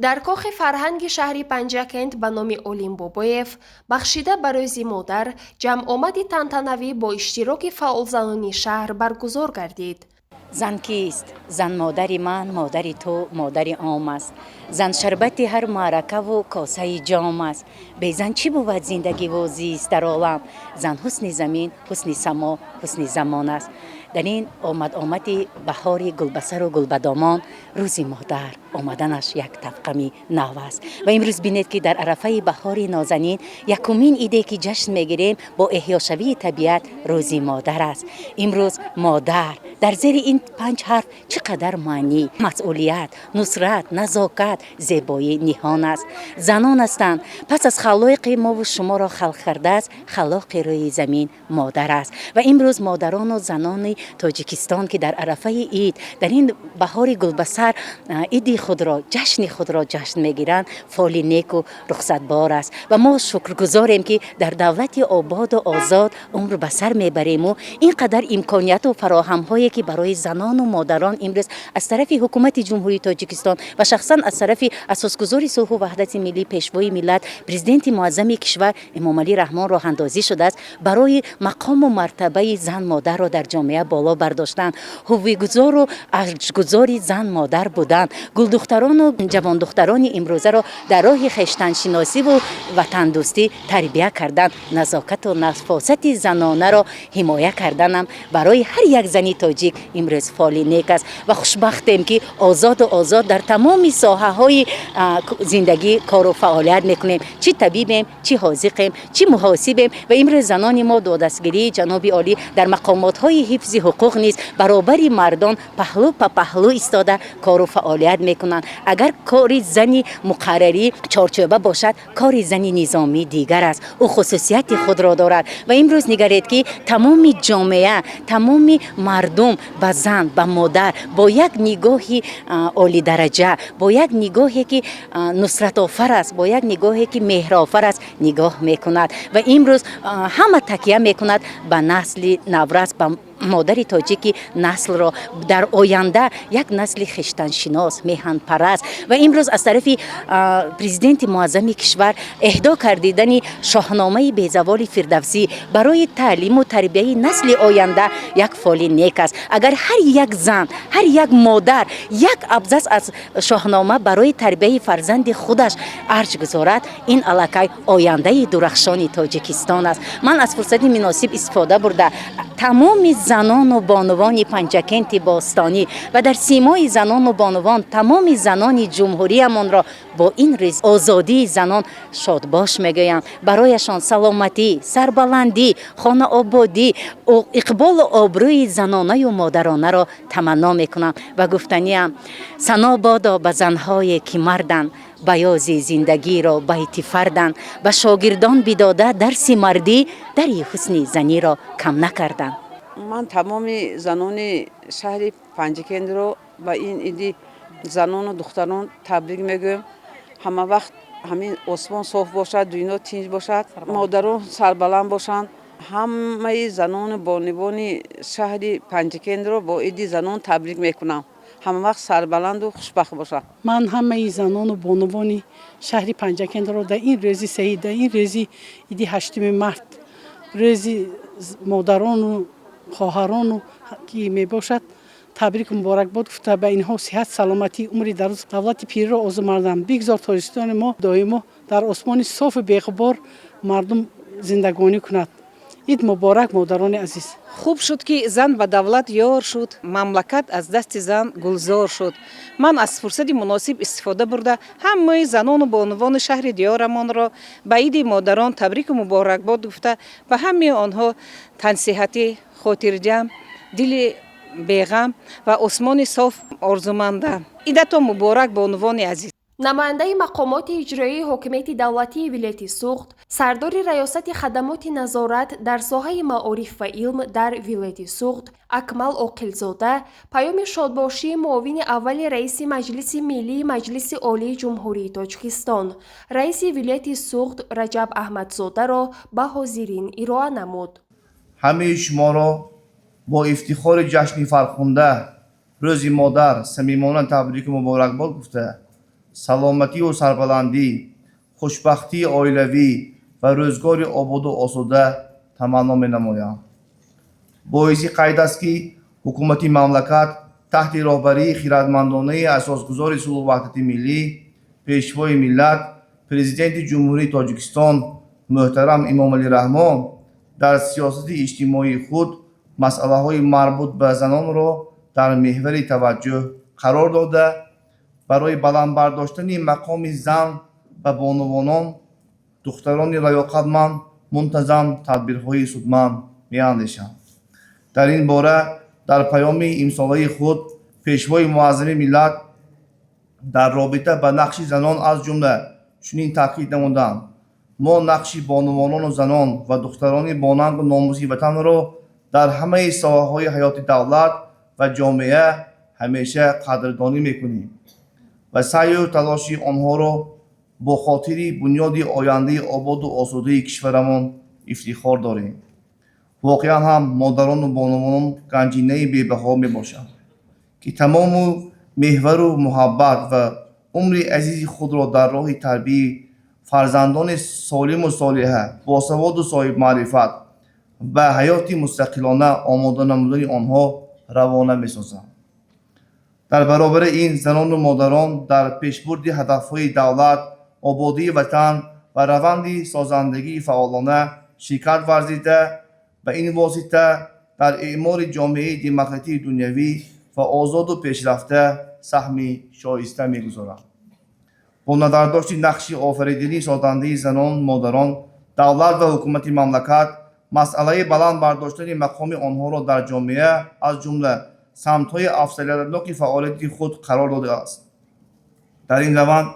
Дар кохи фарҳанги шаҳри Панҷакент ба номи Олим Бобоев, бахшида ба Рӯзи модар, ҷамъомади тантанавӣ бо иштироки фаъолзанони шаҳр баргузор гардид. Зан кист? Зан модари ман, модари ту, модари ом аст. Зан шарбати ҳар маъракаву косаи ҷом аст. Бе зан чӣ бувад зиндагиву зист дар олам? Зан ҳусни замин, ҳусни само, ҳусни замон аст. Дар ин омад-омади баҳори гулбасару гулбадомон, Рӯзи модар омаданаш як тавқами нав аст. Ва имрӯз бинед, ки дар арафаи баҳори нозанин якумин иде, ки ҷашн мегирем бо эҳёшавии табиат, Рӯзи модар аст. Имрӯз модар, дар зери ин панҷ ҳарф чӣ қадар маънӣ, масъулият, нусрат, назокат, зебоӣ ниҳон аст. Занон ҳастанд, пас аз халоиқи мову шуморо халқ кардааст, халоқи рӯи замин модар аст. Ва имрӯз модарону занони Тоҷикистон, ки дар арафаи ид, дар ин баҳори гулбасар иди худро, ҷашни худро ҷашн мегиранд, фоли неку рухсатбор аст. Ва мо шукргузорем, ки дар давлати ободу озод умр ба сар мебариму ин қадар имконияту фароҳамҳое, ки барои занону модарон имрӯз аз тарафи Ҳукумати Ҷумҳурии Тоҷикистон ва шахсан аз тарафи Асосгузори сулҳу ваҳдати миллӣ, Пешвои миллат, Президенти муаззами кишвар Эмомалӣ Раҳмон роҳандозӣ шудааст, барои мақому мартабаи зан модарро дар ҷомеа боло бардоштан, ҳуввигузору арҷгузори зан модар будан, гулдухтарону ҷавондухтарони имрӯзаро дар роҳи хештаншиносиву ватандӯстӣ тарбия кардан, назокату нафосати занонаро ҳимоя карданам барои ҳар як зани тоҷик имрӯз фоли нек аст. Ва хушбахтем, ки озоду озод дар тамоми соҳаҳои зиндагӣ кору фаъолият мекунем, чӣ табибем, чӣ ҳозиқем, чӣ муҳосибем. Ва имрӯз занони мо бо дастгирии ҷаноби олӣ дар мақомотҳои ҳифзи ҳуқуқ низ баробари мардон паҳлӯ ба паҳлӯ истода кору фаъолият мекунанд. Агар кори зани муқаррарӣ чорчӯба бошад, кори зани низомӣ дигар аст, ӯ хусусияти худро дорад. Ва имрӯз нигаред, ки тамоми ҷомеа, тамоми мардум ба зан, ба модар бо як нигоҳи олидараҷа, бо як нигоҳе, ки нусратофар аст, бо як нигоҳе, ки меҳрофар аст, нигоҳ мекунад. Ва имрӯз ҳама такя мекунад ба насли наврас, ба модари тоҷики наслро дар оянда як насли хештаншинос, меҳанпараст. Ва имрӯз аз тарафи Президенти муаззами кишвар эҳдо кардидани Шоҳномаи безаволи Фирдавсӣ барои таълиму тарбияи насли оянда як фоли нек аст. Агар ҳар як зан, ҳар як модар як абзац аз Шоҳнома барои тарбияи фарзанди худаш арҷ гузорад, ин аллакай ояндаи дурахшони Тоҷикистон аст. Ман аз фурсати муносиб истифода бурда, тамоми занону бонувони Панҷакенти бостонӣ ва дар симои занону бонувон тамоми занони ҷумҳуриямонро бо ин рӯз озодии занон шодбош мегӯям. Барояшон саломатӣ, сарбаландӣ, хонаободӣ, иқболу обрӯи занонаю модаронаро таманно мекунам. Ва гуфтаниам: сано бодо ба занҳое, ки марданд, баёзи зиндагиро байти фарданд, ба шогирдон бидода дарси мардӣ, дари ҳусни заниро кам накарданд. Ман тамоми занони шаҳри Панҷакендро ба ин иди занону духтарон табрик мегӯям. Ҳама вақт ҳамин осмон соф бошад, дунё тинҷ бошад, модарон сарбаланд бошанд. Ҳамаи занону бонувони шаҳри Панҷакендро бо иди занон табрик мекунам. Ҳама вақт сарбаланду хушбахт бошанд. Ман ҳамаи занону бонувони шаҳри Панҷакендро дар ин рӯзи саид, дар ин рӯзи иди 8-уми март, рӯзи модарону хоҳарону ки мебошад, табрику муборакбод гуфта, ба инҳо сиҳат, саломатӣ, умри дароз, давлати пириро орзумандам. Бигзор Тоҷикистони мо доимо дар осмони софу беғубор мардум зиндагонӣ кунад. Ид муборак, модарони азиз! Хуб шуд, ки зан ба давлат ёр шуд, мамлакат аз дасти зан гулзор шуд. Ман аз фурсати муносиб истифода бурда, ҳамаи занону бонувони шаҳри диёрамонро ба иди модарон табрику муборакбод гуфта, ба ҳамаи онҳо тансиҳатӣ, хотирҷамъ, дили беғам ва осмони соф орзумандам. Идатон муборак, бонувони азиз! Намояндаи мақомоти иҷроии ҳокимияти давлатии вилояти Суғд, сардори Раёсати хадамоти назорат дар соҳаи маориф ва илм дар вилояти Суғд Акмал Оқилзода паёми шодбошии муовини аввали раиси Маҷлиси Миллии Маҷлиси Олии Ҷумҳурии Тоҷикистон, раиси вилояти Суғд Раҷаб Аҳмадзодаро ба ҳозирин ироа намуд. Ҳамаи шуморо бо ифтихори ҷашни фархунда, Рӯзи модар, самимона табрику муборакбод гуфта. Саломатию сарбаландӣ, хушбахтии оилавӣ ва рӯзгори ободу осуда таманно менамоям. Боиси қайд аст, ки ҳукумати мамлакат таҳти роҳбарии хирадмандонаи асосгузори сулҳу ваҳдати миллӣ, Пешвои миллат, Президенти Ҷумҳурии Тоҷикистон муҳтарам Эмомалӣ Раҳмон дар сиёсати иҷтимоии худ масъалаҳои марбут ба занонро дар меҳвари таваҷҷӯҳ қарор дода, барои баланд бардоштани мақоми зан ва бонувонон, духтарони лаёқатманд мунтазам тадбирҳои судманд меандешанд. Дар ин бора дар паёми имсолаи худ Пешвои муаззами миллат дар робита ба нақши занон аз ҷумла чунин таъкид намуданд: Мо нақши бонувонону занон ва духтарони бонангу номуси ватанро дар ҳамаи соҳаҳои ҳаёти давлат ва ҷомеа ҳамеша қадрдонӣ мекунем ва саъю талоши онҳоро бо хотири бунёди ояндаи ободу осудаи кишварамон ифтихор дорем. Воқеан ҳам, модарону бонувонон ганҷинаи бебаҳо мебошанд, ки тамому меҳвару муҳаббат ва умри азизи худро дар роҳи тарбияи фарзандони солиму солиҳа, босаводу соҳибмаърифат, ба ҳаёти мустақилона омода намудани онҳо равона месозанд. Дар баробари ин, занону модарон дар пешбурди ҳадафҳои давлат, ободии ватан ва раванди созандагии фаъолона ширкат варзида, ба ин восита дар эъмори ҷомеаи демократии дунявӣ ва озоду пешрафта саҳми шоиста мегузоранд. Бо назардошти нақши офаридани созандаи занон, модарон, давлат ва ҳукумати мамлакат масъалаи баланд бардоштани мақоми онҳоро дар ҷомеа аз ҷумла самтҳои афзалиятноки фаъолияти худ қарор додааст. Дар ин раванд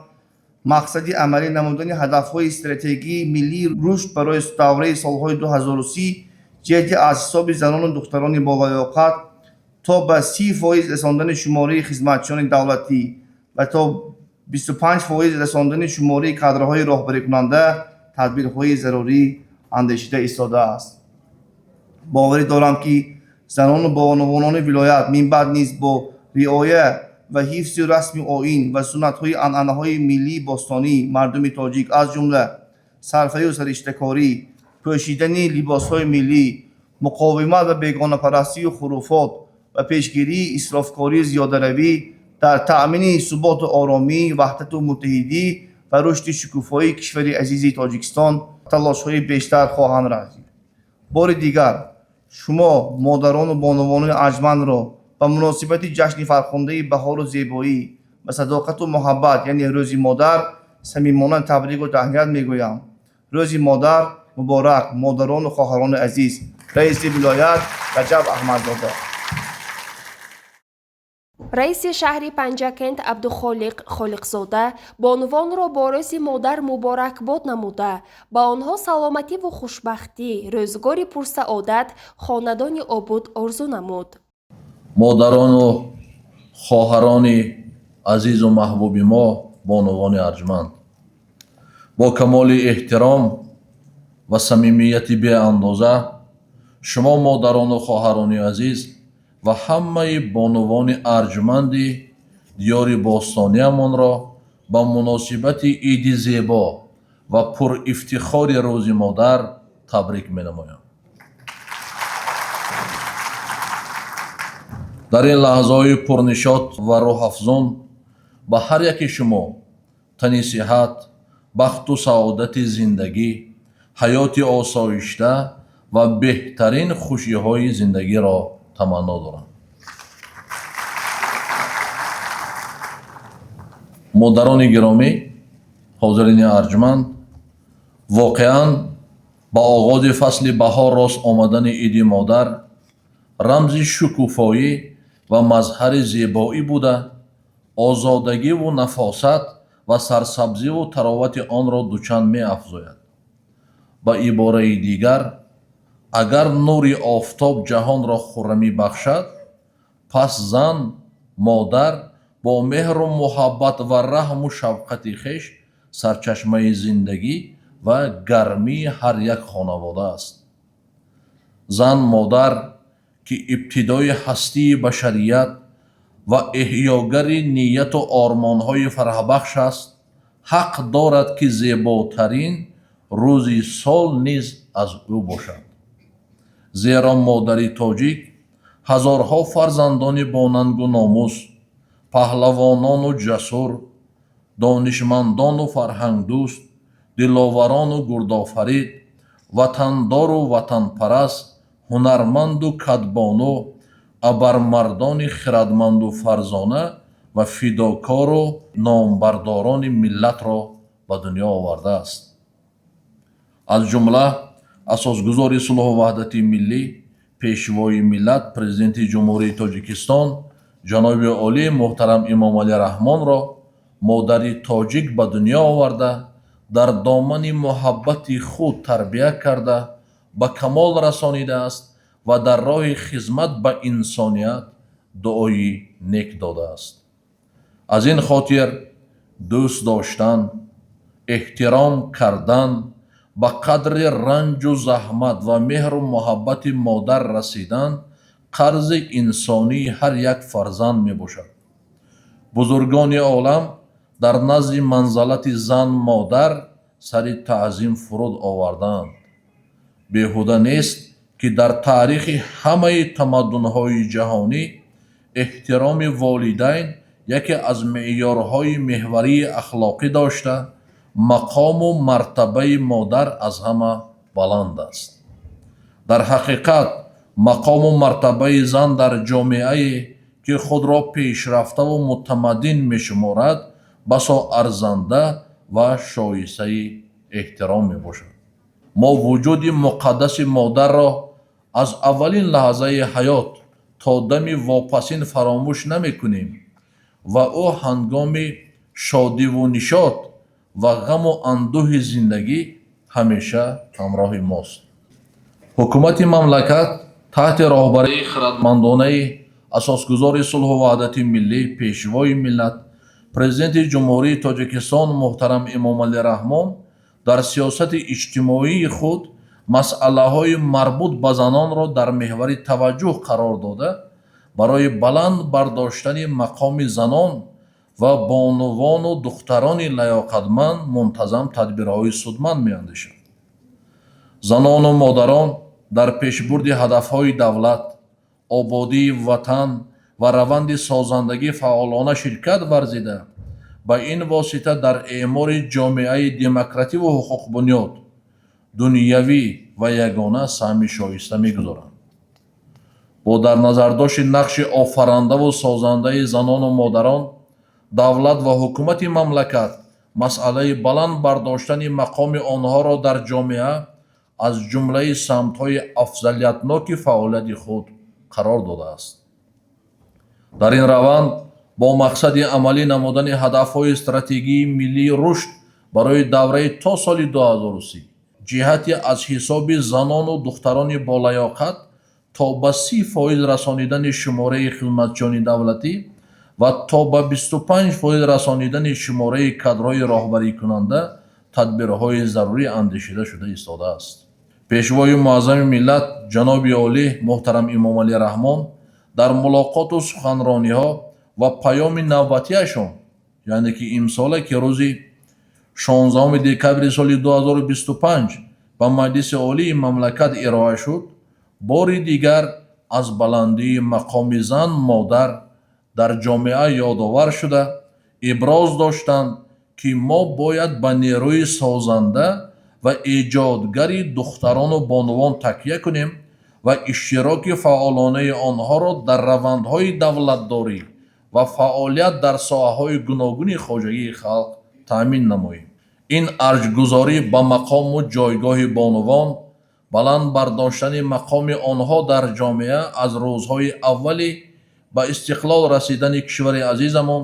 мақсади амалӣ намудани ҳадафҳои стратегии миллии рушд барои давраи солҳои 2030 ҷиҳати аз ҳисоби занону духтарони болаёқат то ба 30% расондани шумораи хизматчиёни давлатӣ ва то 25% расондани шумораи кадрҳои роҳбарикунанда тадбирҳои зарурӣ андешида истодааст. Боварӣ дорам, ки занону бонувонони вилоят минбаъд низ бо риоя ва ҳифзи расму оин ва суннатҳои анъанаҳои миллии бостонии мардуми тоҷик, аз ҷумла сарфаю сариштакорӣ, пӯшидани либосҳои миллӣ, муқовимат ба бегонапарастию хуруфот ва пешгирии исрофкорию зиёдаравӣ, дар таъмини суботу оромӣ, ваҳдату муттаҳидӣ ва рушди шукуфоии кишвари азизи Тоҷикистон талошҳои бештар хоҳанд варзид. Бори дигар шумо, модарону бонувонони арҷмандро, ба муносибати ҷашни фархундаи баҳору зебоӣ ва садоқату муҳаббат, яъне Рӯзи модар, самимона табрику таҳният мегӯям. Рӯзи модар муборак, модарону хоҳарони азиз! Раиси вилоят Раҷаб Аҳмадзода. Раиси шаҳри Панҷакент Абдухолиқ Холиқзода бонувонро бо Рӯзи модар муборакбод намуда, ба онҳо саломативу хушбахтӣ, рӯзгори пурсаодат, хонадони обод орзу намуд. Модарону хоҳарони азизу маҳбуби мо, бонувони арҷманд, бо камоли эҳтиром ва самимияти беандоза шумо, модарону хоҳарони азиз ва ҳамаи бонувони арҷманди диёри бостониямонро ба муносибати иди зебо ва пурифтихори Рӯзи модар табрик менамоям. Дар ин лаҳзаҳои пурнишот ва рӯҳафзун ба ҳар яки шумо тани сиҳат, бахту саодати зиндагӣ, ҳаёти осоишта ва беҳтарин хушиҳои зиндагиро таманно дорам. Модарони гиромӣ, ҳозирини арҷманд, воқеан, ба оғози фасли баҳор рост омадани Иди модар рамзи шукуфоӣ ва мазҳари зебоӣ буда, озодагиву нафосат ва сарсабзиву таровати онро дучанд меафзояд. Ба ибораи дигар, агар нури офтоб ҷаҳонро хуррамӣ бахшад, пас зан, модар бо меҳру муҳаббат ва раҳму шафқати хеш сарчашмаи зиндагӣ ва гармии ҳар як хонавода аст. Зан, модар, ки ибтидои ҳастии башарият ва эҳёгари нияту ормонҳои фараҳбахш аст, ҳақ дорад, ки зеботарин рӯзи сол низ аз ӯ бошад. Зеро модари тоҷик ҳазорҳо фарзандони бонангу номус, паҳлавонону ҷасур, донишмандону фарҳангдӯст, диловарону гурдофарид, ватандору ватанпараст, ҳунарманду кадбону, абармардони хирадманду фарзона ва фидокору номбардорони миллатро ба дунё овардааст. Аз ҷумла асосгузори сулҳу ваҳдати миллӣ, пешвои миллат, Президенти Ҷумҳурии Тоҷикистон ҷаноби олӣ муҳтарам Эмомалӣ Раҳмонро модари тоҷик ба дунё оварда, дар домани муҳаббати худ тарбия карда, ба камол расонидааст ва дар роҳи хизмат ба инсоният дуои нек додааст. Аз ин хотир дӯст доштан, эҳтиром кардан, ба қадри ранҷу заҳмат ва меҳру муҳаббати модар расидан қарзи инсонии ҳар як фарзанд мебошад. Бузургони олам дар назди манзалати зан модар сари таъзим фуруд овардаанд. Беҳуда нест, ки дар таърихи ҳамаи тамаддунҳои ҷаҳонӣ эҳтироми волидайн яке аз меъёрҳои меҳварии ахлоқӣ дошта, мақому мартабаи модар аз ҳама баланд аст. Дар ҳақиқат, мақому мартабаи зан дар ҷомеае, ки худро пешрафтаву мутамаддин мешуморад, басо арзанда ва шоистаи эҳтиром мебошад. Мо вуҷуди муқаддаси модарро аз аввалин лаҳзаи ҳаёт то дами вопасин фаромӯш намекунем ва ӯ ҳангоми шодиву нишот ва ғаму андӯҳи зиндагӣ ҳамеша ҳамроҳи мост. Ҳукумати мамлакат таҳти роҳбарии хирадмандонаи асосгузори сулҳу ваҳдати миллӣ, пешвои миллат, Президенти Ҷумҳурии Тоҷикистон муҳтарам Эмомалӣ Раҳмон дар сиёсати иҷтимоии худ масъалаҳои марбут ба занонро дар меҳвари таваҷҷӯҳ қарор дода, барои баланд бардоштани мақоми занон ва бонувону духтарони лаёқатманд мунтазам тадбирҳои судманд меандешад. Занону модарон дар пешбурди ҳадафҳои давлат, ободии ватан ва раванди созандагӣ фаъолона ширкат варзида, ба ин восита дар эъмори ҷомеаи демокративу ҳуқуқбунёд, дунявӣ ва ягона саҳми шоиста мегузоранд. Бо дар назардошти нақши офарандаву созандаи занону модарон, давлат ва ҳукумати мамлакат масъалаи баланд бардоштани мақоми онҳоро дар ҷомеа аз ҷумлаи самтҳои афзалиятноки фаъолияти худ қарор додааст. Дар ин раванд бо мақсади амалӣ намудани ҳадафҳои стратегии миллии рушд барои давраи то соли 2030, ҷиҳати аз ҳисоби занону духтарони болаёқат то ба 30% расонидани шумораи хизматчиёни давлатӣ ва то ба 25% расонидани шумораи кадрҳои роҳбарикунанда тадбирҳои зарурӣ андешида шуда истодааст. Пешвои муаззами миллат ҷаноби олӣ муҳтарам Эмомалӣ Раҳмон дар мулоқоту суханрониҳо ва паёми навбатиашон, яъне ки имсола, ки рӯзи 16 декабри соли 2025 ба Маҷлиси Олии мамлакат ироа шуд, бори дигар аз баландии мақоми зан модар дар ҷомеа ёдовар шуда, иброз доштанд, ки мо бояд ба нерӯи созанда ва эҷодгари духтарону бонувон такя кунем ва иштироки фаъолонаи онҳоро дар равандҳои давлатдорӣ ва фаъолият дар соҳаҳои гуногуни хоҷагии халқ таъмин намоем. Ин арҷгузорӣ ба мақому ҷойгоҳи бонувон, баланд бардоштани мақоми онҳо дар ҷомеа аз рӯзҳои аввали ба истиқлол расидани кишвари азизамон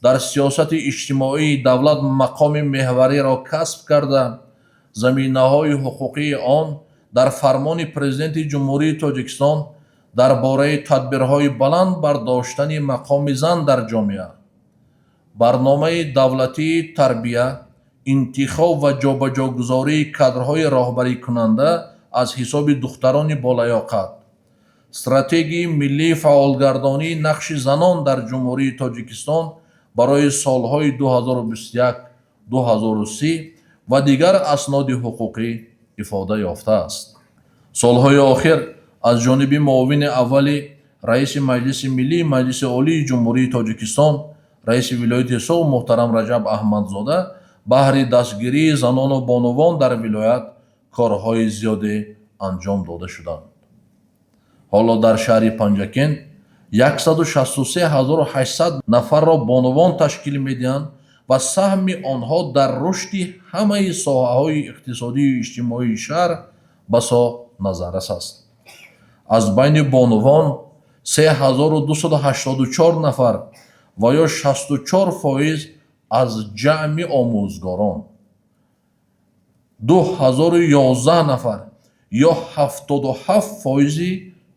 дар сиёсати иҷтимоии давлат мақоми меҳвариро касб карда, заминаҳои ҳуқуқии он дар фармони Президенти Ҷумҳурии Тоҷикистон дар бораи тадбирҳои баланд бардоштани мақоми зан дар ҷомеа, барномаи давлатии тарбия, интихоб ва ҷобаҷогузории кадрҳои роҳбарикунанда аз ҳисоби духтарони болаёқат, Стратегияи миллии фаъолгардонии нақши занон дар Ҷумҳурии Тоҷикистон барои солҳои 2021-2030 ва дигар асноди ҳуқуқӣ ифода ёфтааст. Солҳои охир аз ҷониби муовини аввали раиси Маҷлиси Миллии Маҷлиси Олии Ҷумҳурии Тоҷикистон, раиси вилояти Суғд муҳтарам Раҷаб Аҳмадзода баҳри дастгирии занону бонувон дар вилоят корҳои зиёде анҷом дода шуданд. Ҳоло дар шаҳри Панҷакент 163 800 нафарро бонувон ташкил медиҳанд ва саҳми онҳо дар рушди ҳамаи соҳаҳои иқтисодию иҷтимоии шаҳр басо назаррас аст. Аз байни бонувон 3284 нафар ва ё 64% аз ҷамъи омӯзгорон, 2011 нафар ё 77 фоизи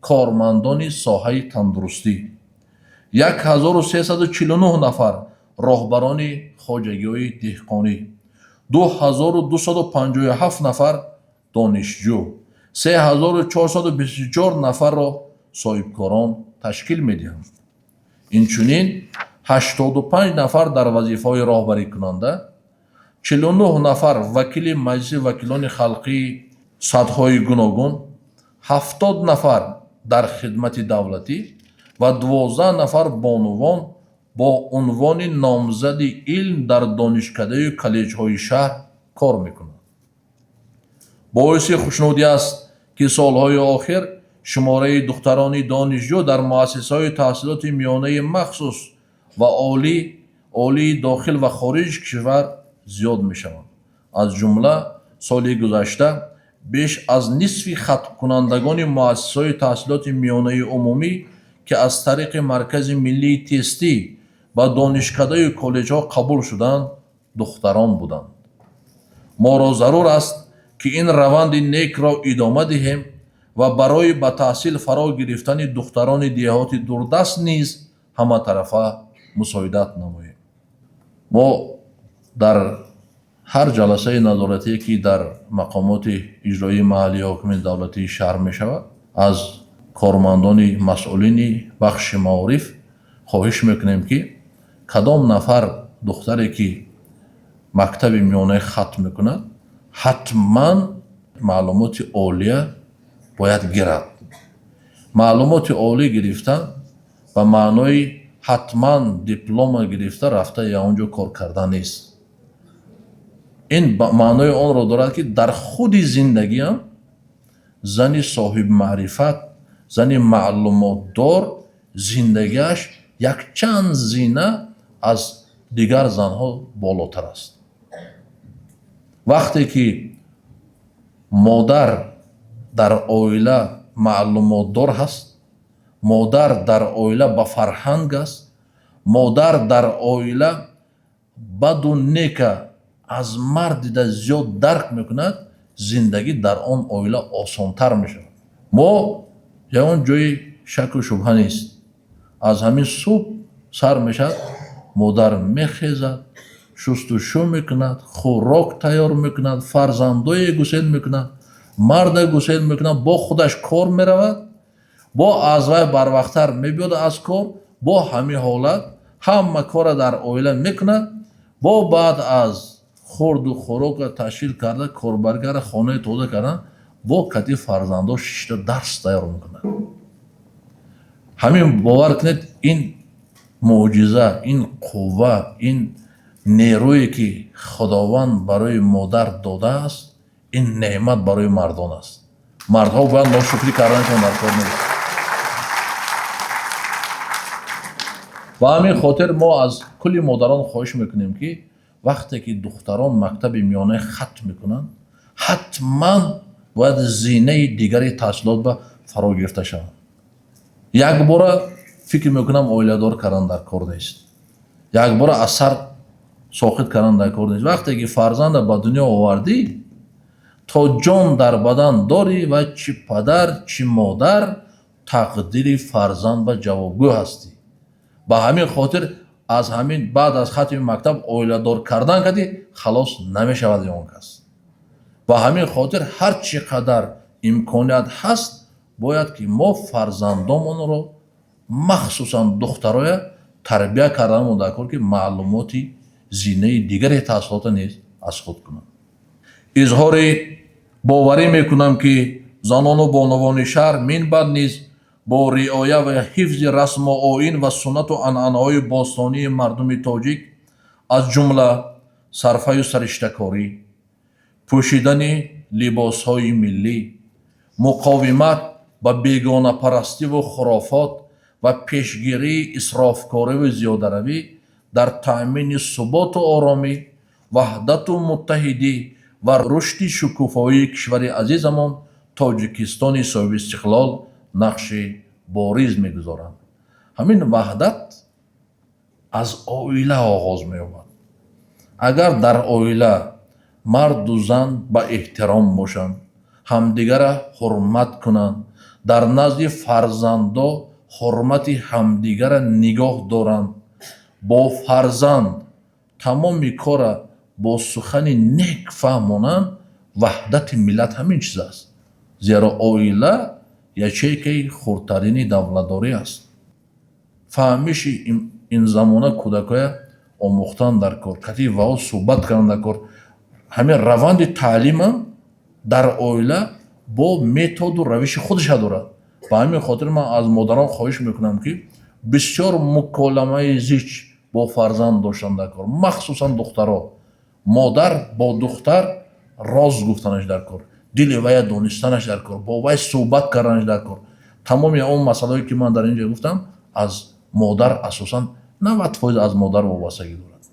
кормандони соҳаи тандурустӣ, 1349 нафар роҳбарони хоҷагиҳои деҳқонӣ, 2257 нафар донишҷӯ, 3424 нафарро соҳибкорон ташкил медиҳанд. Инчунин 85 нафар дар вазифаҳои роҳбарикунанда, 49 нафар вакили Маҷлиси вакилони халқии сатҳҳои гуногун, 70 нафар дар хидмати давлатӣ ва 12 нафар бонувон бо унвони номзади илм дар донишкадаю коллеҷҳои шаҳр кор мекунанд. Боиси хушнудӣ аст, ки солҳои охир шумораи духтарони донишҷӯ дар муассисаҳои таҳсилоти миёнаи махсус ва олии дохил ва хориҷи кишвар зиёд мешаванд. Аз ҷумла соли гузашта беш аз нисфи хатмкунандагони муассисаҳои таҳсилоти миёнаи умумӣ, ки аз тариқи Маркази миллии тестӣ ба донишкадаю коллеҷҳо қабул шуданд, духтарон буданд. Моро зарур аст, ки ин раванди некро идома диҳем ва барои ба таҳсил фаро гирифтани духтарони деҳоти дурдаст низ ҳаматарафа мусоидат намоем. Мо дар ҳар ҷаласаи назоратие, ки дар мақомоти иҷроии маҳаллии ҳокимияти давлатии шаҳр мешавад, аз кормандони масъулини бахши маориф хоҳиш мекунем, ки кадом нафар духтаре, ки мактаби миёнаи хатм мекунад, ҳатман маълумоти олия бояд гирад. Маълумоти олӣ гирифтан ба маънои ҳатман диплома гирифта рафта ягон ҷо кор кардан нест. Ин маънои онро дорад, ки дар худи зиндагиам зани соҳибмаърифат, зани маълумотдор зиндагиаш якчанд зина аз дигар занҳо болотар аст. Вақте ки модар дар оила маълумотдор ҳаст, модар дар оила ба фарҳанг аст, модар дар оила баду нека аз мард дида зиёд дарк мекунад, зиндагӣ дар он оила осонтар мешавад. Мо ягон ҷои шаку шубҳа нест, аз ҳамин субҳ сар мешавад, модар мехезад, шустушу мекунад, хӯрок тайёр мекунад, фарзандое гусел мекунад, марда гусел мекунад, бо худаш кор меравад, бо аз вай барвақттар мебиёд аз кор, бо ҳамин ҳолат ҳама кора дар оила мекунад, бо баъд аз хӯрду хӯрока ташкил карда, корбаргара хонаи тоза кардан, бо кати фарзандо шишта дарс тайёр мекунад. Ҳамин, бовар кунед, ин мӯъҷиза, ин қувва, ин нерӯе, ки Худованд барои модар додааст, ин неъмат барои мардон аст. Мардҳо бояд ношукрӣ карданашон дар кор нест. Ба ҳамин хотир мо аз кулли модарон хоҳиш мекунем, ки вақте ки духтарон мактаби миёнаи хатм мекунанд, ҳатман бояд зинаи дигари таҳсилот ба фаро гирифта шаванд. Якбора фикр мекунам, оиладор кардан дар кор нест, якбора аз сар соқит кардан дар кор нест. Вақте ки фарзанда ба дунё овардӣ, то ҷон дар бадан дорӣ ва чӣ падар, чӣ модар тақдири фарзанд ба ҷавобгӯ ҳастӣ. Ба ҳамин хотир аз ҳамин баъд аз хатми мактаб оиладор кардан кардӣ, халос намешавад он кас. Ба ҳамин хотир ҳар чӣ қадар имконият ҳаст, Бояд ки мо фарзандомонро, махсусан духтароя, тарбия карданамон дар кор, ки маълумоти зинаи дигаре таҳсилота низ аз худ кунанд. Изҳори боварӣ мекунам, ки занону бонувони шаҳр минбаъд низ бо риоя ва ҳифзи расму оин ва суннату анъанаҳои бостонии мардуми тоҷик, аз ҷумла сарфаю сариштакорӣ, пӯшидани либосҳои миллӣ, муқовимат ба бегонапарастиву хурофот ва пешгирии исрофкориву зиёдаравӣ дар таъмини суботу оромӣ, ваҳдату муттаҳидӣ ва рушди шукуфоии кишвари азизамон Тоҷикистони соҳибистиқлол нақши бориз мегузоранд. Ҳамин ваҳдат аз оила оғоз меёбад. Агар дар оила марду зан ба эҳтиром бошанд, ҳамдигара ҳурмат кунанд, дар назди фарзандо ҳурмати ҳамдигара нигоҳ доранд, бо фарзанд тамоми кора бо сухани нек фаҳмонанд, ваҳдати миллат ҳамин чиз аст. Зеро оила ячейкаи хурдтарини давлатдорӣ аст. Фаҳмиши ин замона кӯдакоя омӯхтан дар кор, кати вао суҳбат кардан дар кор. Ҳамин раванди таълимам дар оила бо методу равиши худша дорад. Ба ҳамин хотир ман аз модарон хоҳиш мекунам, ки бисёр муколамаи зич бо фарзанд доштан дар кор, махсусан духтаро. Модар бо духтар роз гуфтанаш дар кор, дили вая донистанаш дар кор, бо вай суҳбат карданаш дар кор. Тамоми он масъалаое, ки ман дар ин ҷо гуфтам, аз модар асосан 90% аз модар вобастагӣ дорад.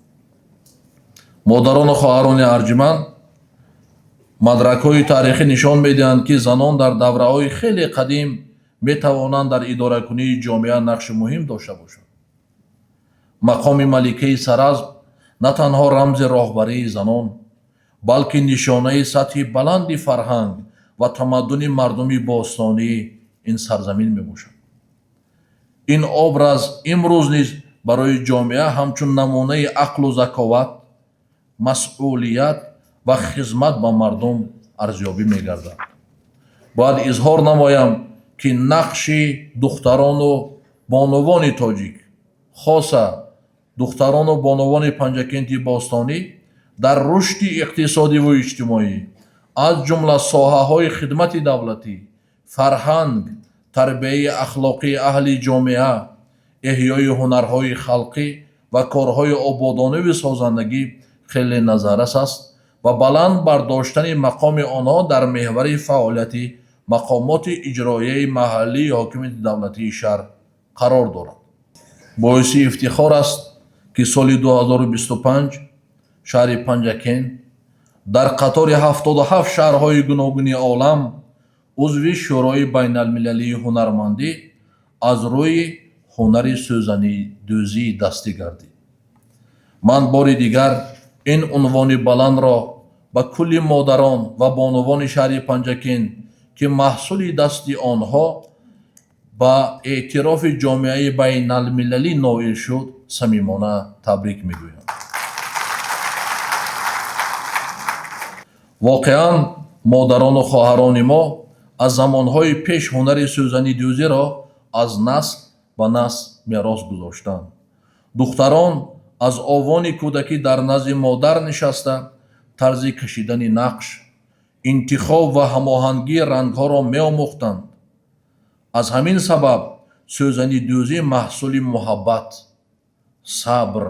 Модарону хоҳарони арҷуманд, мадракҳои таърихӣ нишон медиҳанд, ки занон дар давраҳои хеле қадим метавонанд дар идоракунии ҷомеа нақши муҳим дошта бошанд. Мақоми маликаи Саразм на танҳо рамзи роҳбарии занон, балки нишонаи сатҳи баланди фарҳанг ва тамаддуни мардуми бостонии ин сарзамин мебошад. Ин образ имрӯз низ барои ҷомеа ҳамчун намунаи ақлу заковат, масъулият ва хизмат ба мардум арзёбӣ мегардад. Бояд изҳор намоям, ки нақши духтарону бонувони тоҷик, хоса духтарону бонувони Панҷакенти бостонӣ, дар рушди иқтисодиву иҷтимоӣ, аз ҷумла соҳаҳои хидмати давлатӣ, фарҳанг, тарбияи ахлоқии аҳли ҷомеа, эҳёи ҳунарҳои халқӣ ва корҳои ободониву созандагӣ хеле назаррас аст ва баланд бардоштани мақоми онҳо дар меҳвари фаъолияти мақомоти иҷроияи маҳаллии ҳокимияти давлатии шаҳр қарор дорад. Боиси ифтихор аст, ки соли 2025 шаҳри Панҷакент дар қатори 77 шаҳрҳои гуногуни олам узви Шӯрои байналмилалии ҳунармандӣ аз рӯи ҳунари сӯзанидӯзии дастӣ гардид. Ман бори дигар ин унвони баландро ба кулли модарон ва бонувони шаҳри Панҷакент, ки маҳсули дасти онҳо ба эътирофи ҷомеаи байналмилалӣ ноил шуд, самимона табрик мегӯям. Воқеан, модарону хоҳарони мо аз замонҳои пеш ҳунари сӯзанидӯзиро аз насл ба насл мерос гузоштанд. Духтарон аз овони кӯдакӣ дар назди модар нишаста, тарзи кашидани нақш, интихоб ва ҳамоҳангии рангҳоро меомӯхтанд. Аз ҳамин сабаб сӯзанидӯзӣ маҳсули муҳаббат, сабр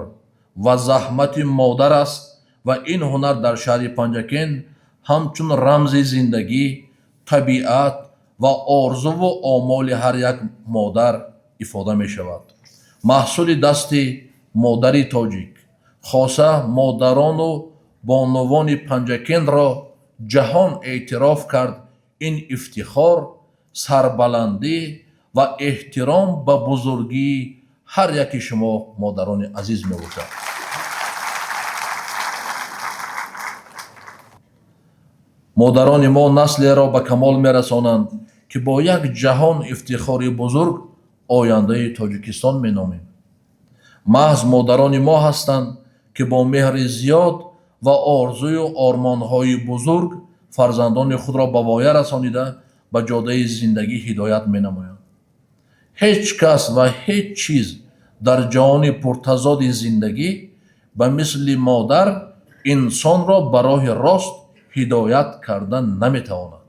ва заҳмати модар аст ва ин ҳунар дар шаҳри Панҷакент ҳамчун рамзи зиндагӣ, табиат ва орзуву омоли ҳар як модар ифода мешавад. Маҳсули дасти модари тоҷик, хоса модарону бонувони Панҷакентро ҷаҳон эътироф кард. Ин ифтихор, сарбаландӣ ва эҳтиром ба бузургии ҳар яки шумо, модарони азиз, мебошад. Модарони мо наслеро ба камол мерасонанд, ки бо як ҷаҳон ифтихори бузург ояндаи Тоҷикистон меномем. Маҳз модарони мо ҳастанд, ки бо меҳри зиёд ва орзую ормонҳои бузург фарзандони худро ба воя расонида, Ба ҷодаи зиндагӣ ҳидоят менамоянд. Ҳеҷ кас ва ҳеҷ чиз дар ҷаҳони пуртазоди зиндагӣ ба мисли модар инсонро ба роҳи рост ҳидоят карда наметавонад.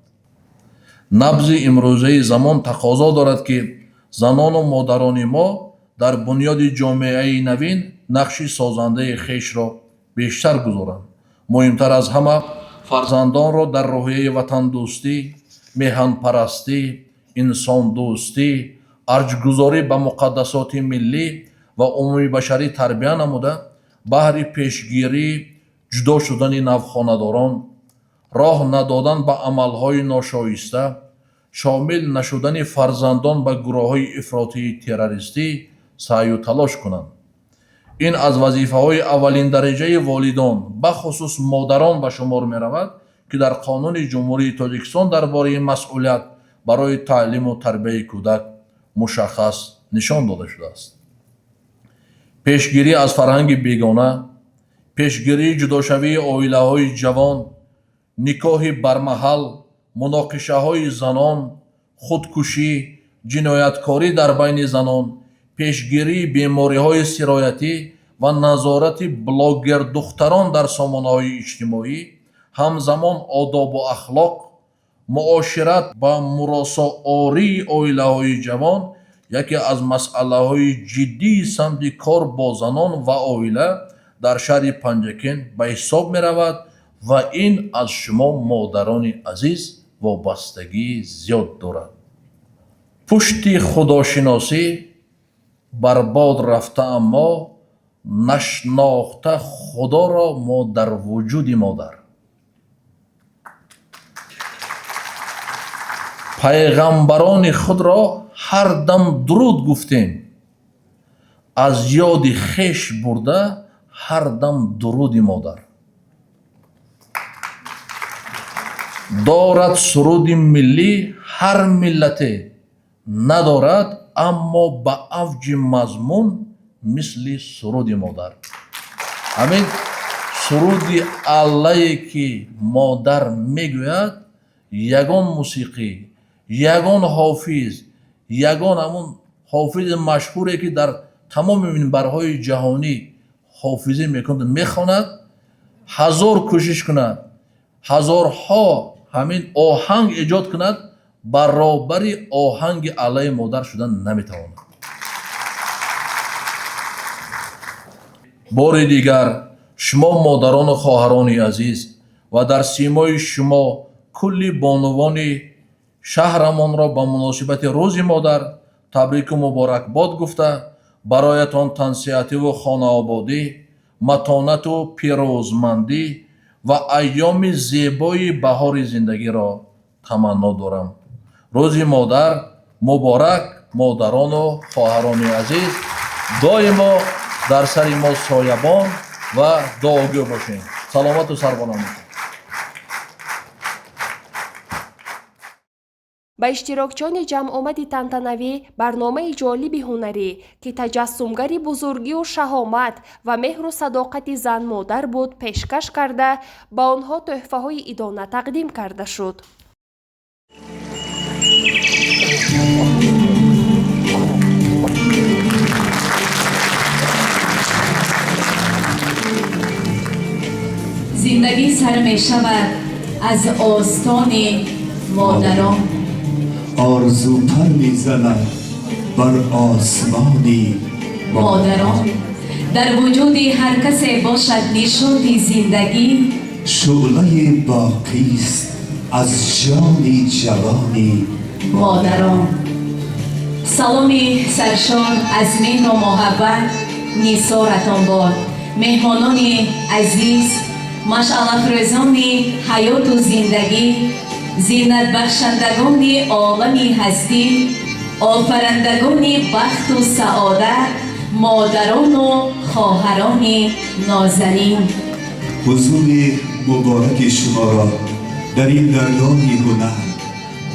Набзи имрӯзаи замон тақозо дорад, ки занону модарони мо дар бунёди ҷомеаи навин нақши созандаи хешро бештар гузоранд. Муҳимтар аз ҳама, фарзандонро дар рӯҳияи ватандӯстӣ, меҳанпарастӣ, инсондӯстӣ, арҷгузорӣ ба муқаддасоти миллӣ ва умумибашарӣ тарбия намуда, баҳри пешгирии ҷудо шудани навхонадорон, роҳ надодан ба амалҳои ношоиста, шомил нашудани фарзандон ба гурӯҳҳои ифротии террористӣ саъю талош кунанд. Ин аз вазифаҳои аввалиндараҷаи волидон, бахусус модарон, ба шумор меравад, ки дар Қонуни Ҷумҳурии Тоҷикистон дар бораи масъулият барои таълиму тарбияи кӯдак мушаххас нишон дода шудааст. Пешгирӣ аз фарҳанги бегона, пешгирии ҷудошавии оилаҳои ҷавон, никоҳи бармаҳал, муноқишаҳои занон, худкушӣ, ҷинояткорӣ дар байни занон, пешгирии бемориҳои сироятӣ ва назорати блогердухтарон дар сомонаҳои иҷтимоӣ, ҳамзамон одобу ахлоқ, муошират ба муросоории оилаҳои ҷавон яке аз масъалаҳои ҷиддии самти кор бо занон ва оила дар шаҳри Панҷакент ба ҳисоб меравад ва ин аз шумо, модарони азиз, вобастагии зиёд дорад. Пушти худошиносӣ барбод рафта, аммо нашнохта Худоро мо дар вуҷуди модар. Пайғамбарони худро ҳар дам дуруд гуфтем, аз ёди хеш бурда ҳар дам дуруди модар. Дорад суруди миллӣ ҳар миллате, надорад аммо ба авҷи мазмун мисли суруди модар. Ҳамин суруди аллае, ки модар мегӯяд, ягон мусиқӣ, ягон ҳофиз, ягон ҳамун ҳофизи машҳуре, ки дар тамоми минбарҳои ҷаҳонӣ ҳофизӣ мекунад, мехонад, ҳазор кӯшиш кунад, ҳазорҳо ҳамин оҳанг эҷод кунад, баробари оҳанги аллаи модар шудан наметавонад. Бори дигар шумо, модарону хоҳарони азиз, ва дар симои шумо кулли бонувони шаҳрамонро ба муносибати Рӯзи модар табрику муборакбод гуфта, бароятон тансиҳативу хонаободӣ, матонату пирӯзмандӣ ва айёми зебои баҳори зиндагиро таманно дорам. Рӯзи модар муборак, модарону хоҳарони азиз, доимо дар сари мо соябон ва дуогӯ бошед. Саломату сарбаланд бошед. Ба иштирокчиёни ҷамъомади тантанавӣ барномаи ҷолиби ҳунарӣ, ки таҷассумгари бузургию шаҳомат ва меҳру садоқати зан-модар буд, пешкаш карда, ба онҳо тӯҳфаҳои идона тақдим карда шуд. Зиндагӣ сар мешавад аз остони модарон. Орзу пар мезанад бар осмони модарон. Дар вуҷуди ҳар касе бошад нишоти зиндагӣ, шӯълаи боқист аз ҷони ҷавони модарон. Саломи саршор аз меҳру муҳаббат нисоратон бод, меҳмонони азиз, машъалафрӯзони ҳаёту зиндагӣ, зинатбахшандагони олами ҳастӣ, офарандагони бахту саодат, модарону хоҳарони нозанин. Ҳузури мубораки шуморо дар ин даргоҳи ҳунар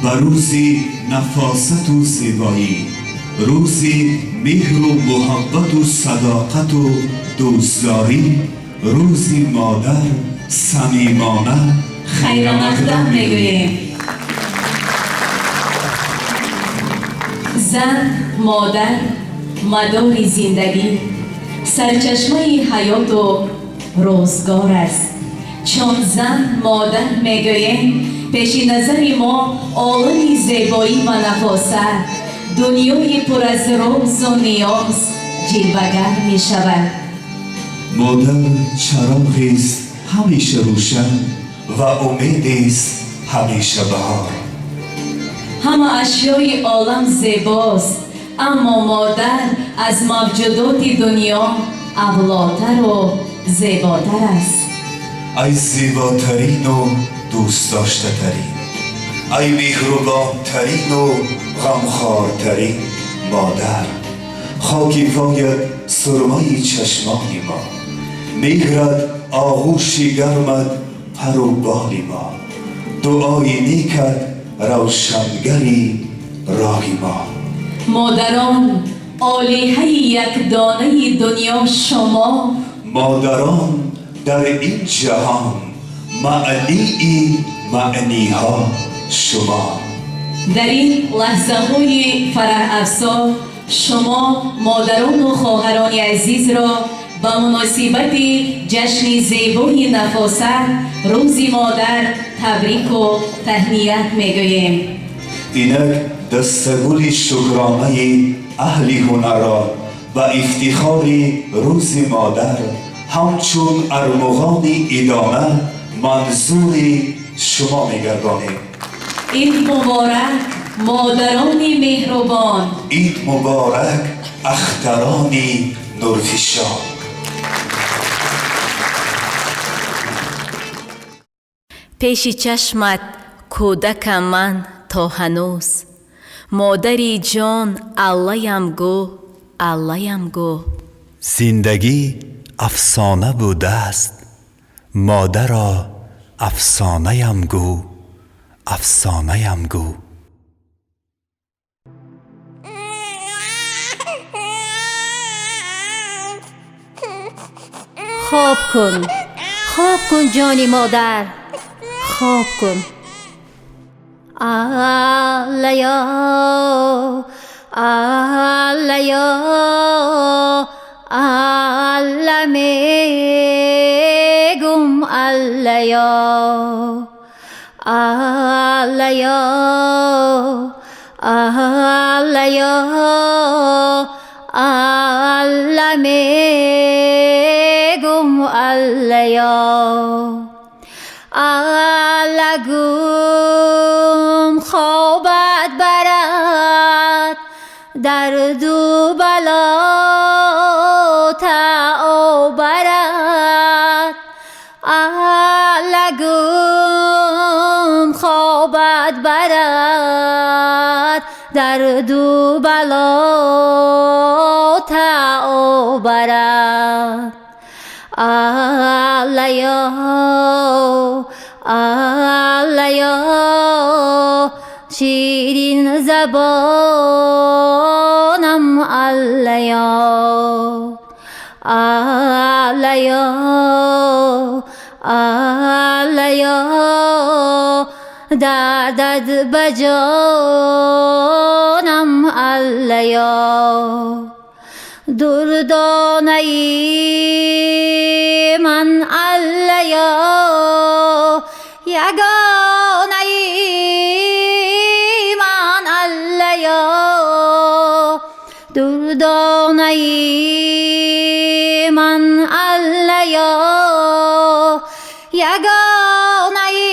ба рӯзи нафосату зебоӣ, рӯзи меҳру муҳаббату садоқату дӯстдорӣ, рӯзи модар самимона хайрамақдам мегӯем. Зан, модар, мадори зиндагӣ, сарчашмаи ҳаёту рӯзгор аст. Чун зан, модар мегӯем, пеши назари мо олами зебоӣ ва нафосат, дунёи пур аз рӯзу ниёз ҷилвагар мешавад. Модар чароғест ҳамеша рӯшан ва умедест ҳамеша баҳор. Ҳама ашёи олам зебост, аммо модар аз мавҷудоти дунё авлотару зеботар аст. Ай зеботарину дӯстдоштатарин, ай меҳрубонтарину ғамхортарин модар, хоки поят сурмаи чашмони мо, меҳрат, оғӯши гармат пару боли мо, дуои некат равшангари роҳи мо. Модарон, олиҳаи якдонаи дунё шумо. Модарон, дар ин ҷаҳон маънии маъниҳо шумо. Дар ин лаҳзаҳои фараҳафзо шумо модарону хоҳарони азизро ба муносибати ҷашни зебои нафосат, Рӯзи модар, табрику таҳният мегӯем. Инак дастагули шукронаи аҳли ҳунарро ба ифтихори Рӯзи модар ҳамчун армуғони идона манзури шумо мегардонем. Ид муборак, модарони меҳрубон! Ид муборак, ахтарони нурфишон! Пеши чашмат кӯдакам ман то ҳанӯз, модари ҷон, аллаям гӯ, аллаям гӯ. Зиндагӣ афсона будааст, модаро, афсонаям гӯ, афсонаям гӯ. Хоб кун, хоб кун, ҷони модар, хоб кун. Аллаё, аллаё, алла мегум, аллаё, аллаё, аллаё, алла мегум, аллаё. Аллагум хобат барад, дарду бало таобарад. Аллагум хобат барад, дарду бало таобарад. Аллаё, аллаё, ширин забонам, аллаё, аллаё, аллаё, дардад ба ҷонам, аллаё. Дурдонаи ман, аллаё, ягонаи ман, аллаё, дурдонаи ман, аллаё, ягонаи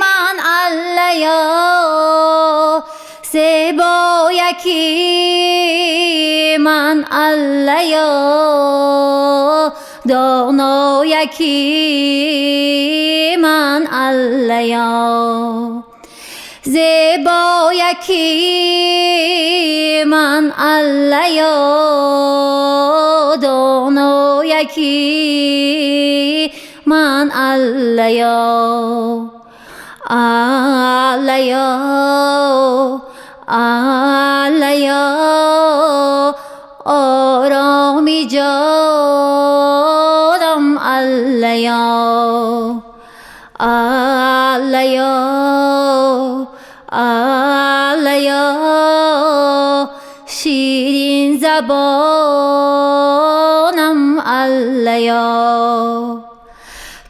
ман, аллаё, зебояки ман, аллаё, донояки ман, аллаё, зебояки ман, аллаё, донояки ман, аллаё, аллаё, аллаё, ороми ҷонам, аллаё, аллаё, Аллаё, ширин забонам, аллаё,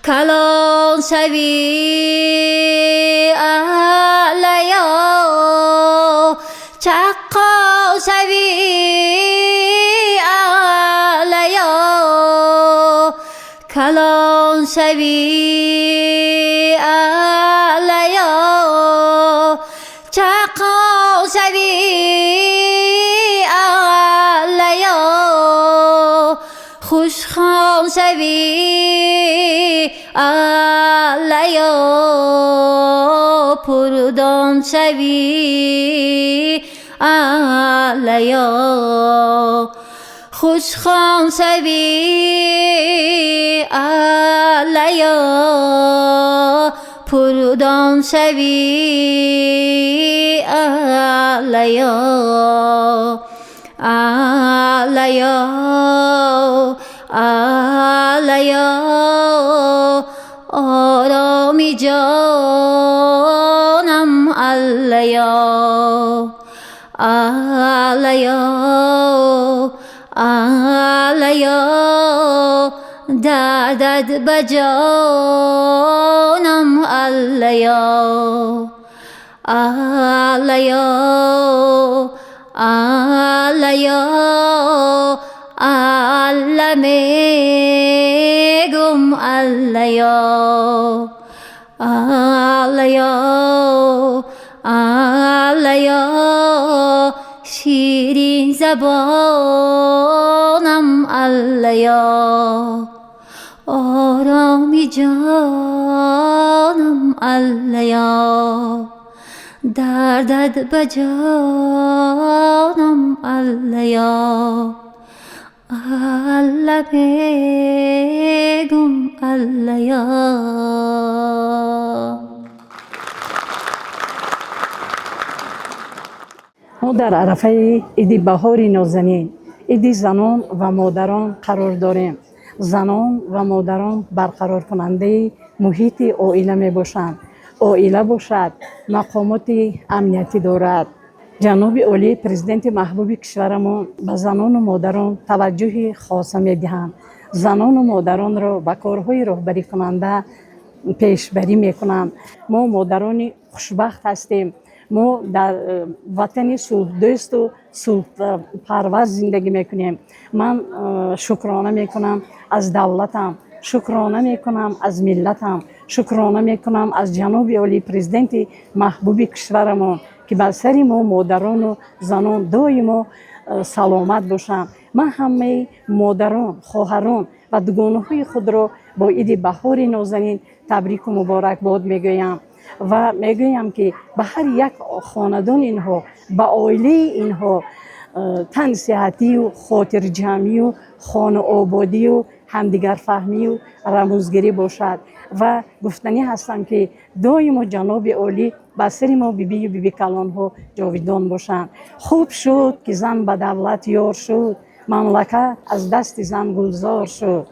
калон шавӣ, аллаё, чаққон шавӣ, аллаё, калон шавӣ, аллаё, чаққон шавӣ, аллаё, хушхон шавӣ, аллаё, пурдон шавӣ, аллаё, хушхон шавӣ, аллаё, пурдон шавӣ, аллаё, аллаё, аллаё, ороми ҷонам, аллаё, аллаё, аллаё, дардат ба ҷонам, аллаё, аллаё, аллаё, алла мегум, аллаё, аллаё, аллаё, ширин забонам, аллаё, ороми ҷонам, аллаё, дардат ба ҷонам, аллаё, алла мегум, аллаё. Мо дар арафаи иди баҳори нозанин, иди занон ва модарон қарор дорем. Занон ва модарон барқароркунандаи муҳити оила мебошанд. Оила бошад, мақомоти амниятӣ дорад. Ҷаноби олӣ, президенти маҳбуби кишварамон, ба занону модарон таваҷҷӯҳи хоса медиҳанд. Занону модаронро ба корҳои роҳбарикунанда пешбарӣ мекунанд. Мо модарони хушбахт ҳастем. Мо дар ватани сулҳдӯсту сулҳпарвар зиндагӣ мекунем. Ман шукрона мекунам аз давлатам, шукрона мекунам аз миллатам, шукрона мекунам аз ҷаноби олии президенти маҳбуби кишварамон, ки бар сари мо модарону занон доимо саломат бошанд. Ман ҳамаи модарон, хоҳарон ва дугонаҳои худро бо иди баҳори нозанин табрику муборакбод мегӯям ва мегӯям, ки ба ҳар як хонадони инҳо, ба оилаи инҳо тансиҳатию хотирҷамъию хонаободию ҳамдигарфаҳмию рамузгирӣ бошад. Ва гуфтанӣ ҳастам, ки доимо ҷаноби олӣ ба сари мо бибию бибикалонҳо ҷовидон бошанд. Хуб шуд, ки зан ба давлат ёр шуд, мамлакат аз дасти зан гулзор шуд.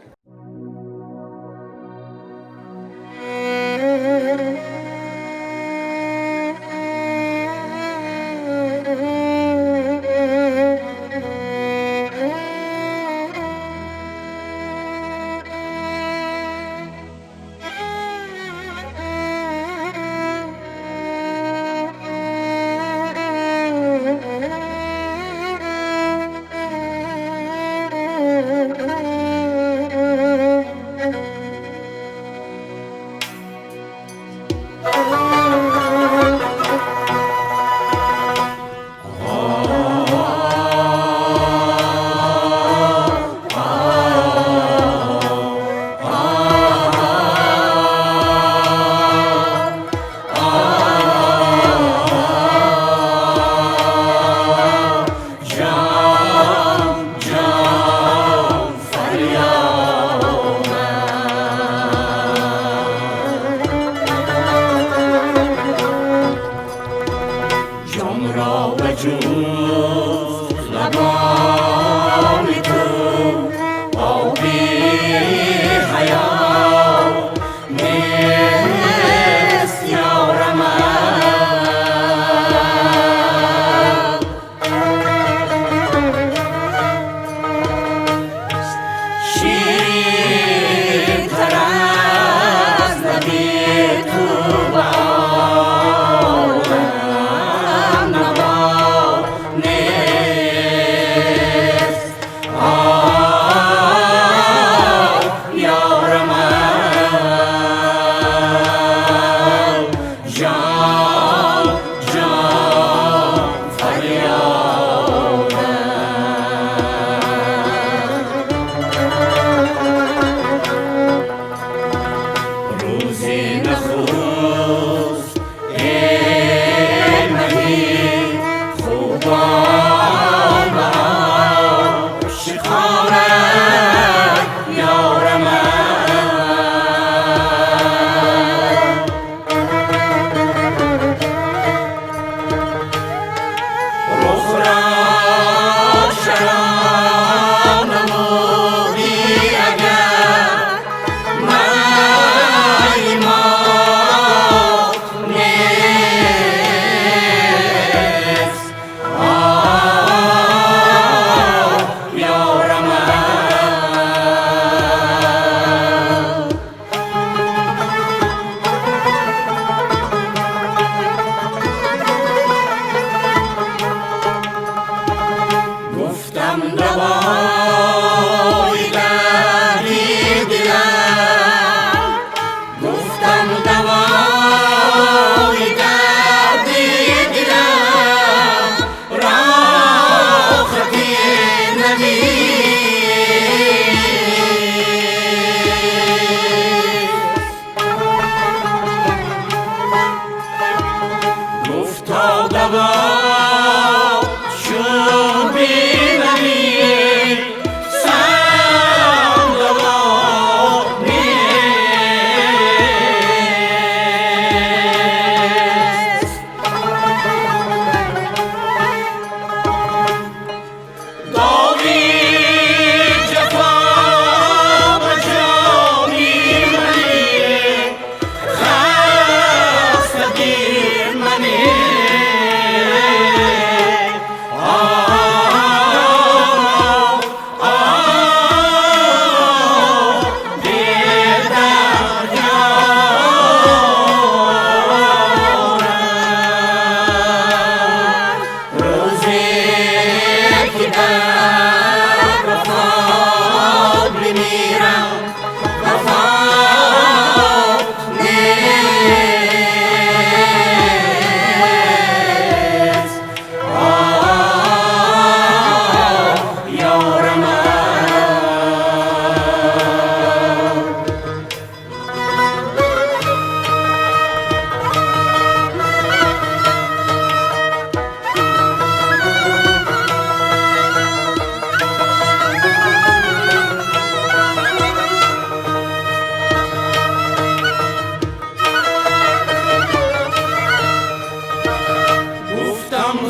Ҳаё нест ёрам.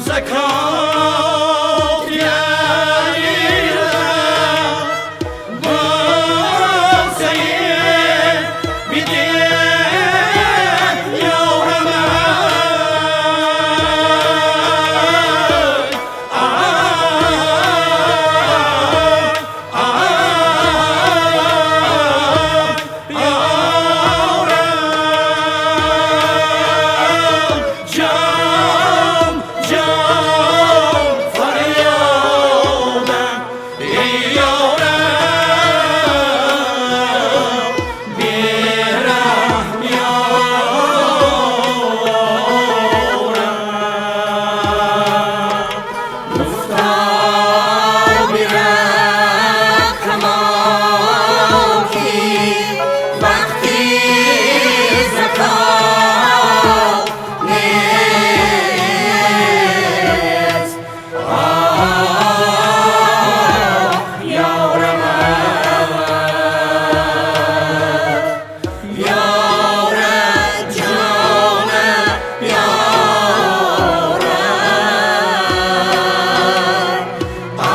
Закот yerine bozayı bide yorama Can, can feryadem, ey yarem, bir rahm yarem. Gufta bir raqamam ki vaqti zakat next. Ah, yarem, yarem, canım, yarem. Ah,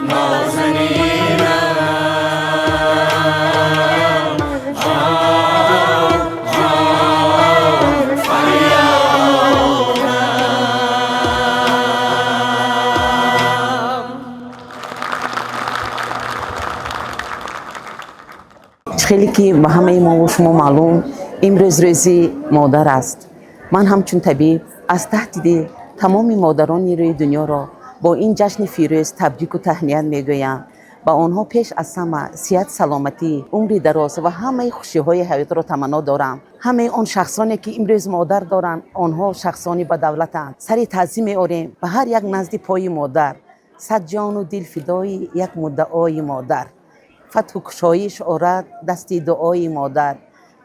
nazeninem. Ah, can feryadem. Хеле ки ба ҳамаи мову шумо маълум, имрӯз рӯзи модар аст. Ман ҳамчун табиб аз таҳти дил тамоми модарони рӯи дунёро бо ин ҷашни фирӯз табрику таҳният мегӯям. Ба онҳо пеш аз ҳама сиҳат, саломатӣ, умри дароз ва ҳамаи хушиҳои ҳаётро таманно дорам. Ҳамаи он шахсоне ки имрӯз модар доранд, онҳо шахсони бадавлатанд. Сари таъзим меорем ба ҳар як назди пои модар. Сад ҷону дил фидои як муддаои модар. Фатҳу кушоиш орад дасти дуои модар.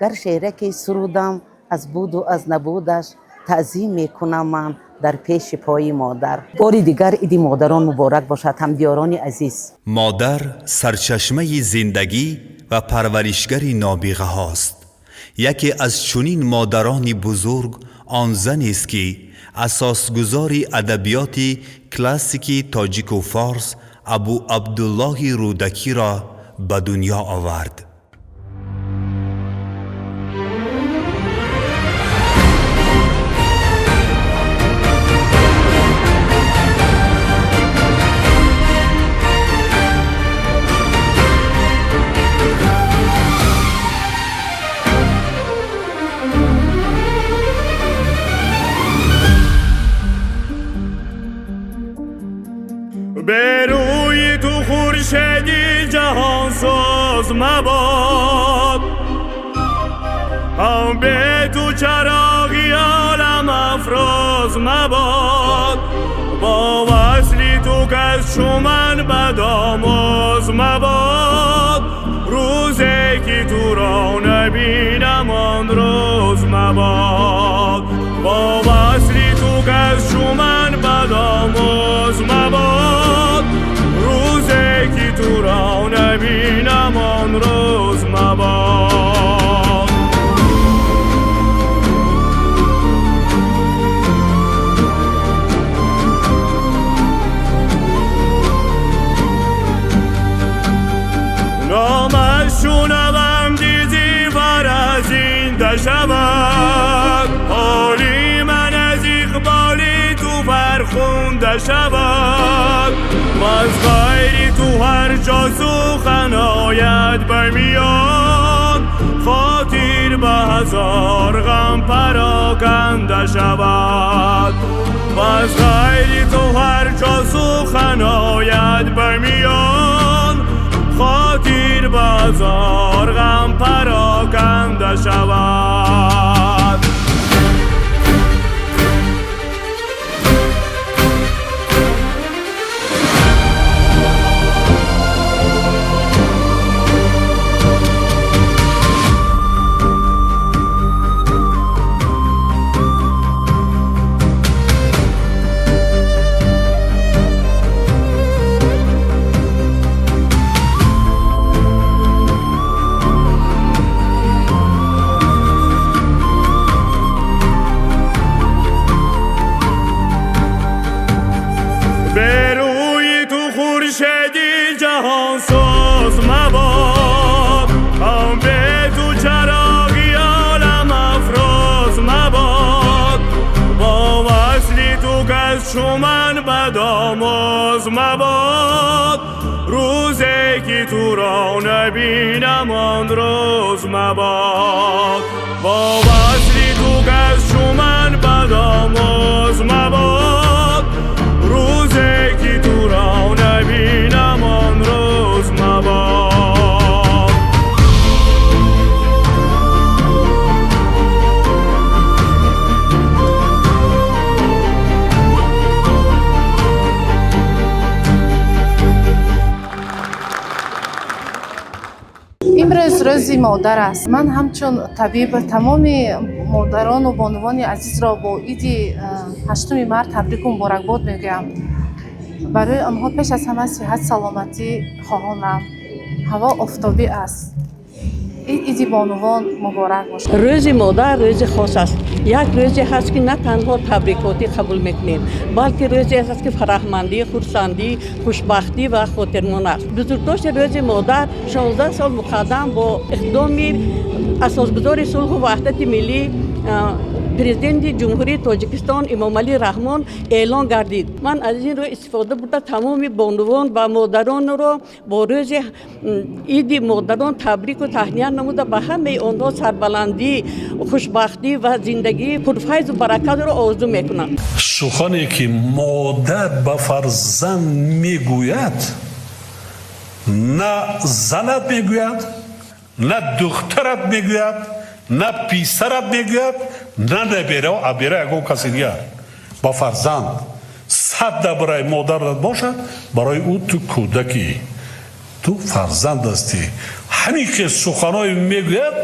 Гар шеъраке сурудам аз буду аз набудаш, таъзим мекунам ман дар пеши пои модар. Бори дигар иди модарон муборак бошад, ҳамдиёрони азиз. Модар сарчашмаи зиндагӣ ва парваришгари нобиғаҳост. Яке аз чунин модарони бузург он занест, ки асосгузори адабиёти классики тоҷику форс Абу Абдуллоҳи Рӯдакиро ба дунё овард. به روی تو خورشیدی جهان ساز مباد، هم به تو چراغی عالم افراز مباد. با وصلی تو کس چو من بدآموز مباد، روزی که تو را نبینم آن روز مباد. با وصلی تو کس چو من بدآموز مباد، روزی که تو را نبینم آن روز مباد. نامش شنوم دیزی فرزینده شود، حالی من از اقبالی تو فرخونده شود. و از غیری تو هر جا سخن آید به میان، خاطر به هزار غم پراکنده شود. و از غیری تو هر جا سخن آید به میان، خاطر به هزار غم پراکنده شود. чу ман бадомӯз мабод, рӯзе ки туро набинам он рӯз мабод. Бо васли ту кас чу ман бадомӯз мабод, рӯзе ки туро набинам он рӯз мабод. Имрӯз рӯзи модар аст. Ман ҳамчун табиб тамоми модарону бонувони азизро бо иди 8 март табрику муборакбод мегӯям. Барои онҳо пеш аз ҳама сиҳат, саломатӣ хоҳонам. Ҳаво офтобӣ аст. Ин иди бонувон муборак бошад. Рӯзи модар рӯзи хос аст. Як рӯзе ҳаст, ки на танҳо табрикотӣ қабул мекунем, балки рӯзе аст, ки фараҳмандӣ, хурсандӣ, хушбахтӣ ва хотирмон аст. Бузургдошти рӯзи модар 16 сол муқаддам бо иқдоми асосгузори сулҳу ваҳдати миллӣ, Президенти Ҷумҳурии Тоҷикистон Эмомалӣ Раҳмон эълон гардид. Ман аз ин рӯ истифода бурда тамоми бонувон ва модаронро бо рӯзи иди модарон табрику таҳният намуда ба ҳамаи онҳо сарбаландӣ, хушбахтӣ ва зиндагии пурфайзу баракатро орзу мекунам. Сухане ки модар ба фарзанд мегӯяд, на занат мегӯяд, на духтарат мегӯяд, на писарат мегӯяд, на набера, абера ягон каси дигар. Ба фарзанд 100 барои модарат бошад, барои ӯ ту кӯдакӣ, ту фарзанд ҳастӣ. Ҳамин ки суханҳое мегӯяд,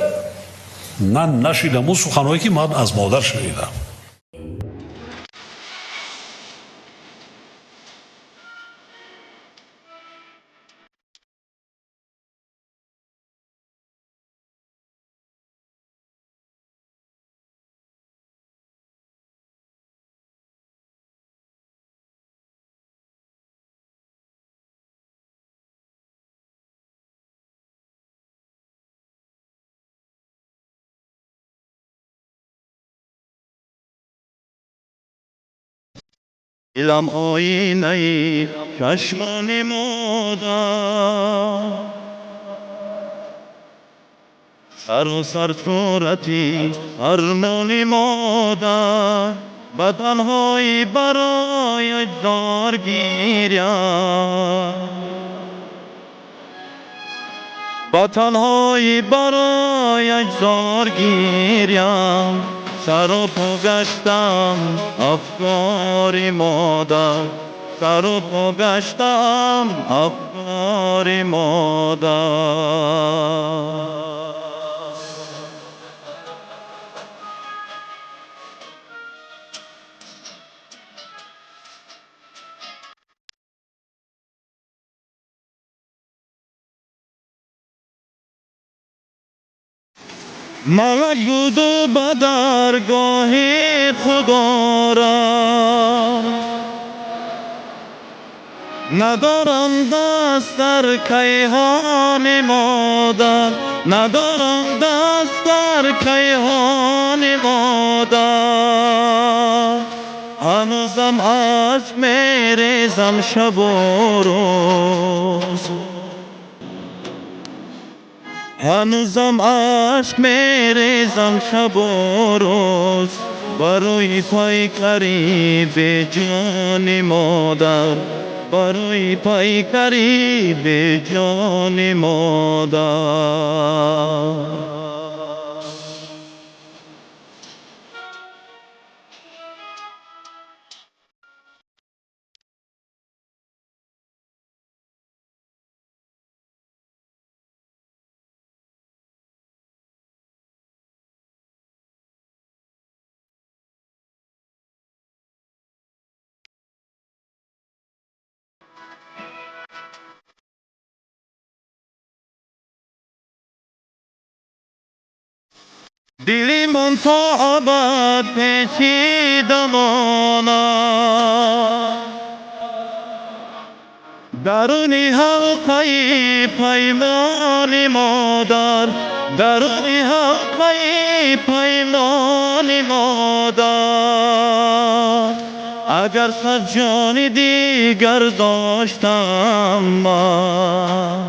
ман нашидам он суханҳое ки ман аз модар шунидам. Дилам оинаи чашмони модар, саросар сурати армони модар, ба танҳоӣ барои зор гирям, ба танҳоӣ барои зор гирям. Сару по гаштам афкори модар, сару по гаштам афкори модар. Малак буду ба даргоҳи Худо рафт, надорам даст дар кайҳони модар, надорам даст дар кайҳони модар. Ҳанӯзам ашк мерезам шабу рӯз, ҳанӯзам ашк мерезам шабу рӯз, барои пайкари беҷони модар, барои пайкари беҷони модар. Дили ман то абад печида монад, даруни ҳалқаи паймони модар, даруни ҳалқаи паймони модар. Агар сад ҷони дигар доштам ман,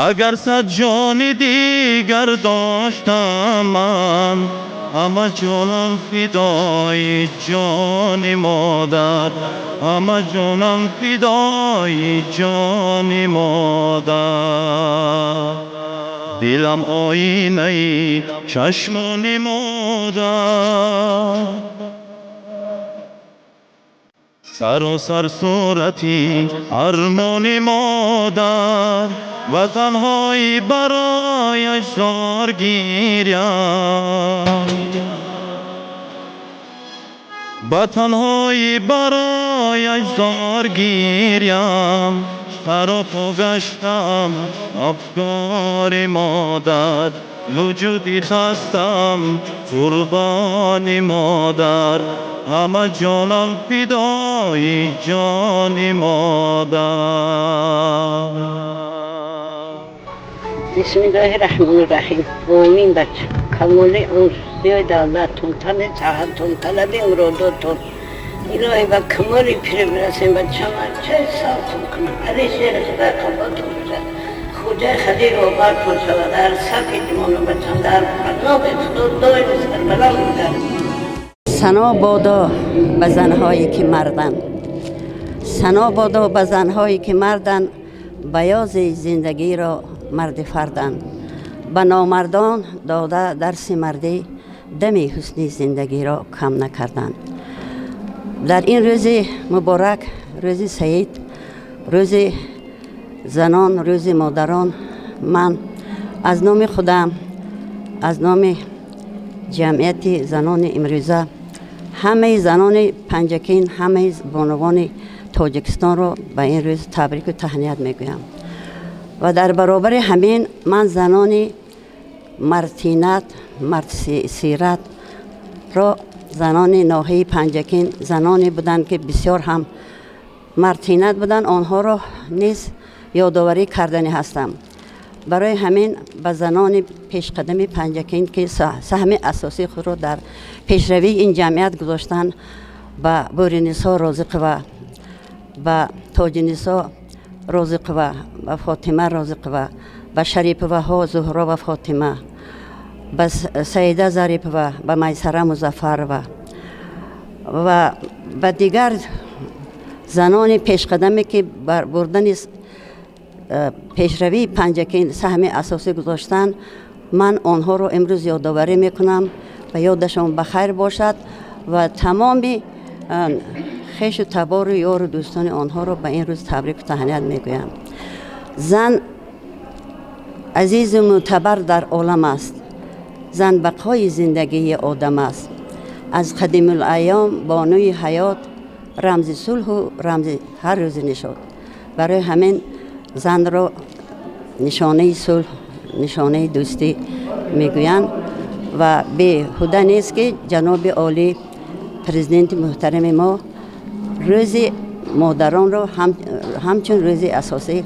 агар сад ҷони дигар доштам ман, ҳама ҷонам фидои ҷони модар, ҳама ҷонам фидои ҷони модар. Дилам оинаи чашмони модар, саросар сурати армони модар, ва танҳоӣ барояш зор гирям, ба танҳоӣ барояш зор гирям. Саропо гаштам афкори модар, вуҷуди хастам қурбони модар, ҳама ҷонам фидои ҷони модар. Бисмиллоҳи раҳмони раҳим. Муъмин бача, камоли умр, давлатун, тани саҳатун, талаби муродотун. Илоҳӣ ба камоли пирӣ бирасем, бачам чай салтун кунам. Алишер худо қабултун бошад. Хуҷаи хадир обартун шавад. Дар сафи имону бачам дар паноҳи Худо доим сарбаланд бошад. Сано бодо ба занҳое ки марданд, сано бодо ба занҳое ки марданд, баёзи зиндагиро марди фарданд, ба номардон дода дарси мардӣ, дами ҳусни зиндагиро кам накарданд. Дар ин рӯзи муборак, рӯзи саид, рӯзи занон, рӯзи модарон, ман аз номи худам, аз номи ҷамъияти занони имрӯза, ҳамаи занони Панҷакент, ҳамаи бонувони Тоҷикистонро ба ин рӯз табрику таҳният мегӯям. Ва дар баробари ҳамин ман занони мартинат, мардсиратро, занони ноҳияи Панҷакент, заноне буданд ки бисёр ҳам мартинат буданд, онҳоро низ ёдоварӣ кардани ҳастам. Барои ҳамин ба занони пешқадами Панҷакент, ки саҳми асосии худро дар пешравии ин ҷамъият гузоштанд, ба Буринисо Розиқова, ба Тоҷинисо Розиқова, ба Фотима Розиқова, ба Шариповаҳо Зуҳро ва Фотима, ба Саида Зарипова, ба Майсара Музаффарова ва ба дигар занони пешқадаме ки бар бурдани пешравии Панҷакент саҳми асосӣ гузоштанд, ман онҳоро имрӯз ёдоварӣ мекунам ва ёдашон ба хайр бошад ва тамоми хешу табору ёру дӯстони онҳоро ба ин рӯз табрику таҳният мегӯям. Зан азизу мӯътабар дар олам аст, зан бақои зиндагии одам аст. Аз қадимулайём бонуи ҳаёт, рамзи сулҳу рамзи ҳар рӯзи нишот. Барои ҳамин занро нишонаи сулҳ, нишонаи дӯстӣ мегӯянд ва беҳуда нест ки ҷаноби олӣ президенти муҳтарами мо рӯзи модаронро ҳамчун рӯзи асосӣ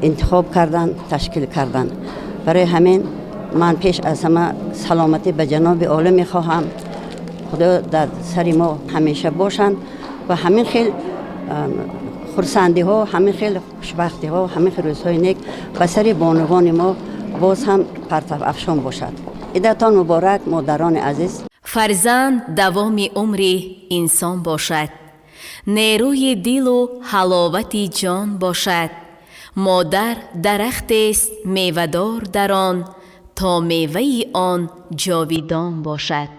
интихоб карданд, ташкил карданд. Барои ҳамин ман пеш аз ҳама саломатӣ ба ҷаноби олӣ мехоҳам. Худо дар сари мо ҳамеша бошанд ва ҳамин хел хурсандиҳо, ҳамин хел хушбахтиҳо, ҳамин хел рӯзҳои нек ба сари бонувони мо боз ҳам партафшон бошад. Идатон муборак, модарони азиз. Фарзанд давоми умри инсон бошад, нерӯи дилу ҳаловати ҷон бошад. Модар дарахтест мевадор дар он, то меваи он ҷовидон бошад.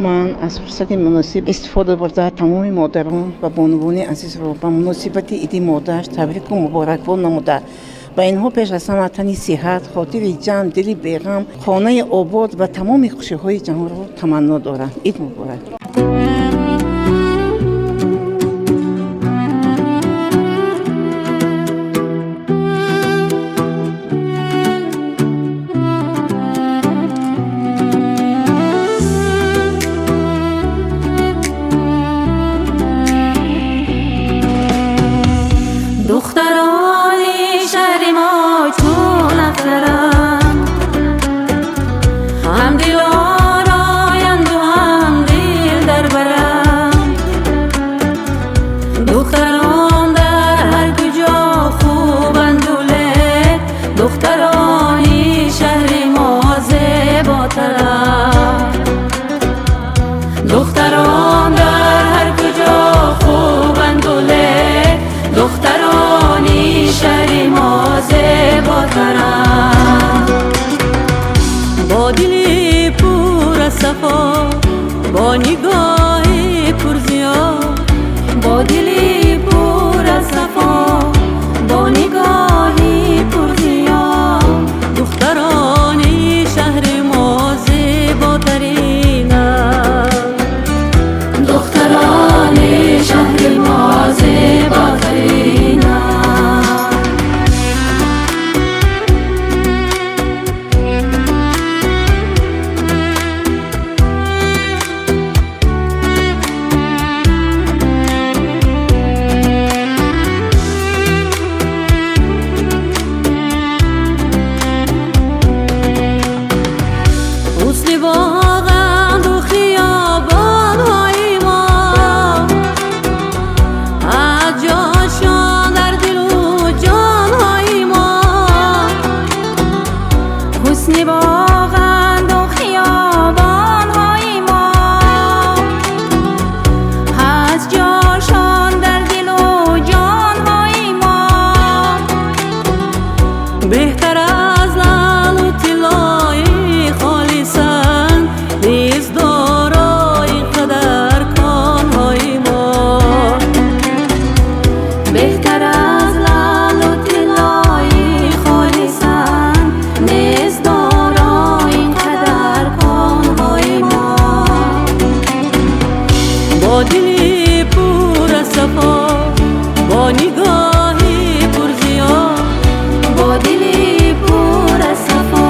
Ман аз фурсати муносиб истифода бурда, тамоми модарон ва бонувони азизро ба муносибати Иди модар табрику муборакбод намуда, ба инҳо пеш аз ҳама тани сиҳат, хотири ҷамъ, дили беғам, хонаи обод ва тамоми хушиҳои ҷаҳонро таманно дорам. Ид муборак! Духтарони шаҳри мо чун ахтаранд, ҳам дил ороянду ҳам дил дарбаранд. Духтарон дар ҳар куҷо хубанду лек, духтарони шаҳри мо зеботаранд. Духтарон дар ҳар куҷо хубанду лек, духтарони шаҳри мо зеботаранд. Бо дили пур аз сафо, бо нигоҳи пурзиё, бо дили пур аз сафо, бо нигоҳи пурзиё, духтарони шаҳри мо зеботаринанд. Духтарони шаҳри мо зеботаринанд. Ҳусни боғанду хиёбонҳои мо, аз ҷошон дар дилу ҷонҳои мо. Ҳусни боғанду хиёбонҳои мо, аз ҷошон дар дилу ҷонҳои мо. Беҳтар аз лаълу тиллои холисанд, низ дорои қадар конҳои мо. Беҳтар аз лаълу тиллои холисанд, низ дорои қадар конҳои мо. Бо дили пур аз сафо, бо нигоҳи пурзиё, бо дили пур аз сафо,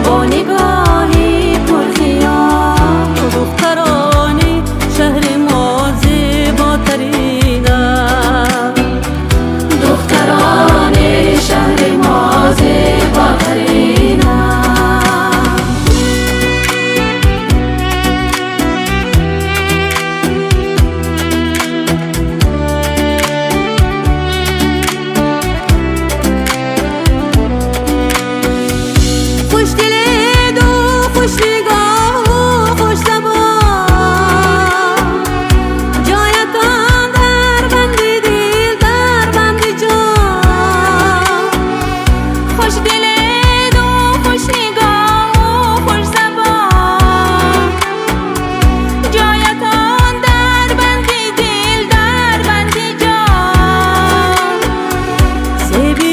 бо нигоҳи пурзиё, духтарони шаҳри мо зеботаринанд. Духтарони шаҳри мо зеботаринанд. Хушдиледу хушнигоҳу хушзабон, ҷоятон дар банди дил, дар банди ҷон. Хушдиледу хушнигоҳу хушзабон, ҷоятон дар банди дил, дар банди ҷон. Зеби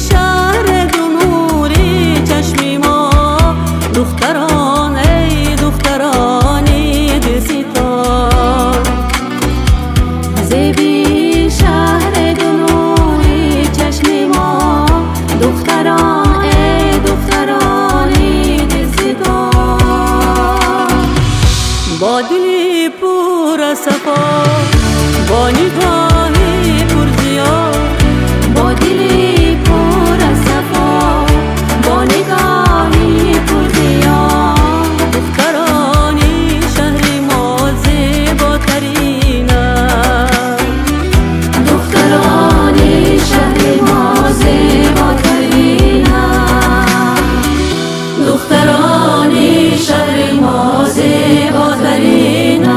шаҳреду нури чашми мо, духтарон, эй духтарони дилситон. Зеби шаҳреду нури чашми мо, духтарон, эй духтарони дилситон. Бо дили пур аз сафо, Бо нигоҳи пурзиё, бо дили пур аз сафо, бо нигоҳи пурзиё. Духтарони шаҳри мо зеботаринанд. Духтарони шаҳри мо зеботаринанд. Духтарони шаҳри мо зеботаринанд.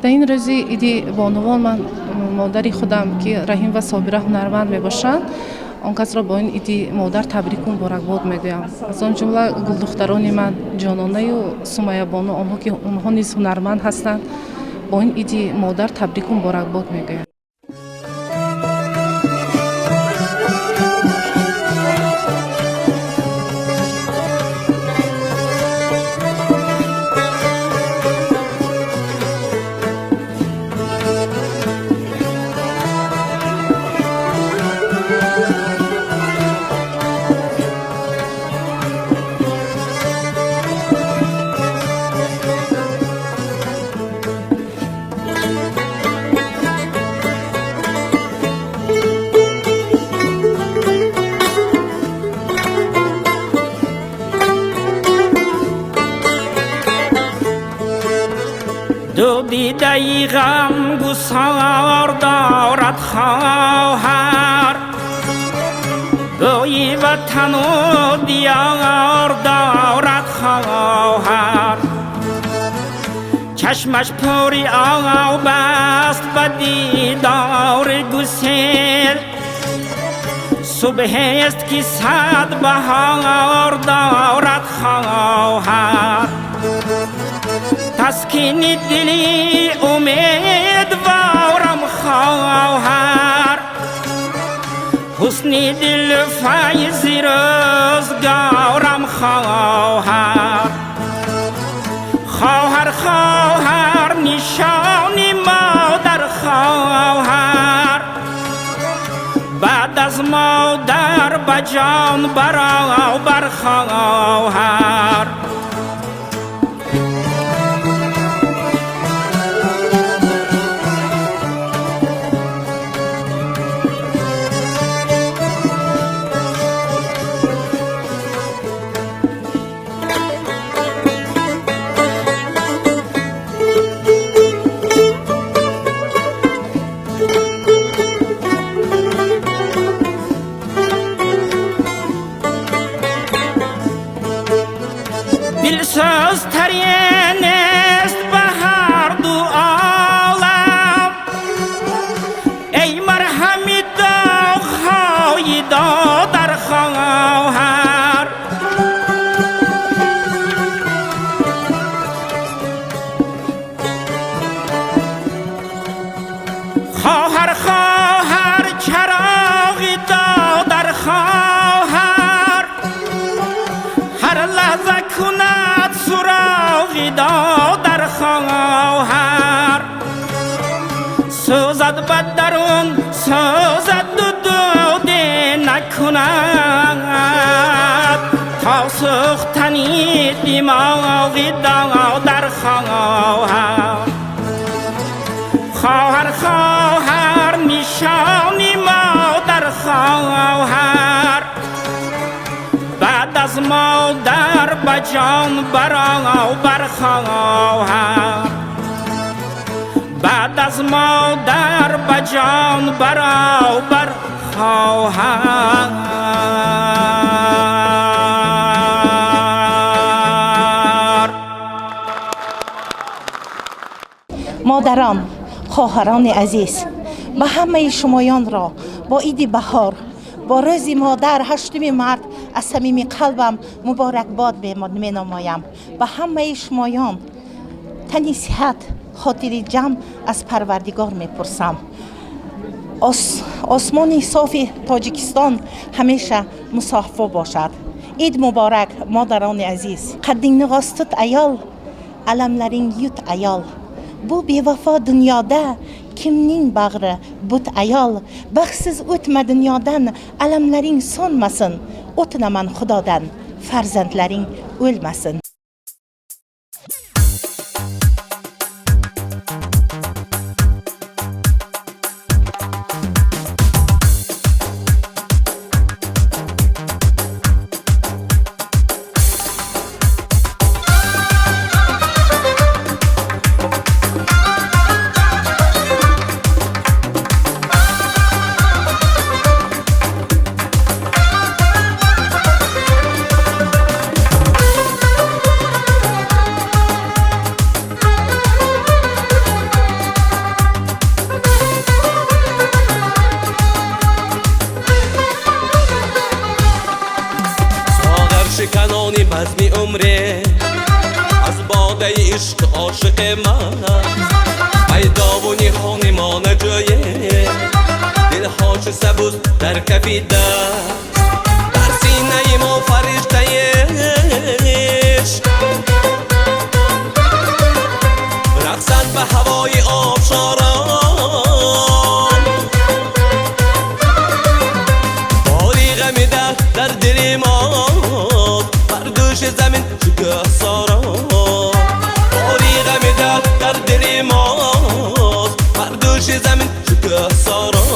Дар ин рӯзи иди бонувон ман модари худам, ки Раҳим ва Собира ҳунарманд мебошанд, он касро бо ин иди модар табрику муборакбод мегӯям. Аз он ҷумла гулдухтарони ман Ҷононаю Сумаябону, онҳо ки онҳо низ ҳунарманд ҳастанд, бо ин иди модар табрику муборакбод мегӯям. Ду дидаи ғамгусор дорад хоҳар, бӯи ватану диёр дорад хоҳар. Чашмаш пури об аст ба дидори гусел, субҳест ки сад баҳор дорад хоҳар. Таскини дили умедворам хоҳар, ҳусни дил файзи рӯзгорам хоҳар. Хоҳар, хоҳар, нишони модар хоҳар, баъд аз модар ба ҷон баробар хоҳар. Дилсӯзтарин аст ба ҳар ду олам, эй марҳами доғҳои додар хоҳар. Хоҳар, хоҳар, чароғи додар хоҳар, ҳар лаҳза кунад суроғи додар хоҳар. Сӯзад ба дарун, сӯзад дуде накунад, то сӯхтани димоғи додар хоҳар. Хоҳар, хоҳар, нишони модар хоҳар, баъд аз модар ба ҷон баробар хоҳар. Баъд аз модар ба ҷон баробар хоҳар. Модарон, хоҳарони азиз, ба ҳамаи шумоёнро бо иди баҳор, бо рӯзи модар 8 март аз самими қалбам муборакбод менамоям. Ба ҳамаи шумоён тани сиҳат, хотири ҷамъ аз Парвардигор мепурсам. Осмони софи Тоҷикистон ҳамеша мусоффо бошад. Ид муборак, модарони азиз. Қаддingni rost tut ayol, alamlaring yut ayol. Bu bevafo dunyoda kimning bag'ri but ayol. Baxtsiz o'tma dunyodan, alamlaring so'nmasin. O'tinaman Xudodan, Farzandlaring o'lmasin. شکنانی بزمی عمره از باده عشق عاشق من پیدا و نهان ما نجایه دلها چه سبوز در کفی دست در سینه ما فرشته عشق رقصد به هوای آبشاران باری غم در دل ما زمین چگه سارا باری غم در دل ماست بر دوش زمین چگه سارا.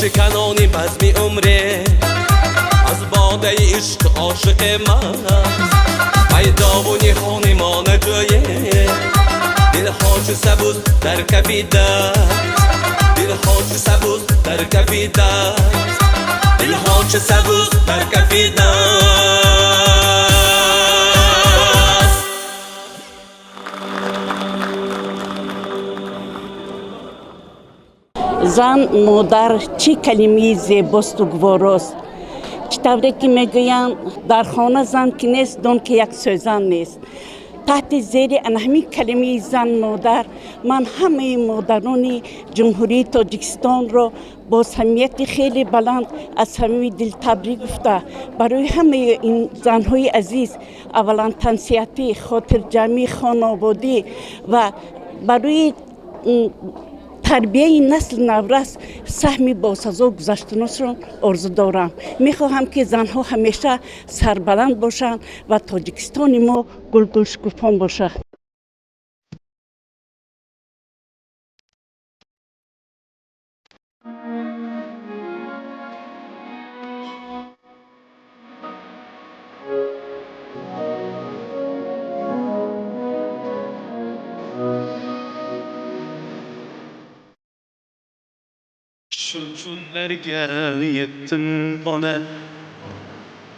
شکنانی بزمی عمره از باده عشق عاشق من پیدا و نهان ما نجایه دلها چه سبوز در کفی دست دلها چه سبوز در کفی دست دلها چه سبوز در کفی دست. Зан, модар чӣ калимаи зебосту гуворост. Чӣ тавре ки мегӯянд, дар хона зан ки нест, дон ки як сӯзан нест. Таҳти зери ана ҳамин калимаи зан, модар, ман ҳамаи модарони Ҷумҳурии Тоҷикистонро бо самимияти хеле баланд аз самими дил табрик гуфта, барои ҳамаи ин занҳои азиз аввалан тансиҳатӣ, хотирҷамъӣ, хонободӣ ва барои тарбияи насли наврас саҳми босазо гузаштанашро орзу дорам. Мехоҳам, ки занҳо ҳамеша сарбаланд бошанд ва Тоҷикистони мо гулгулшукуфон бошад. Shu kunlarga yetdim ona,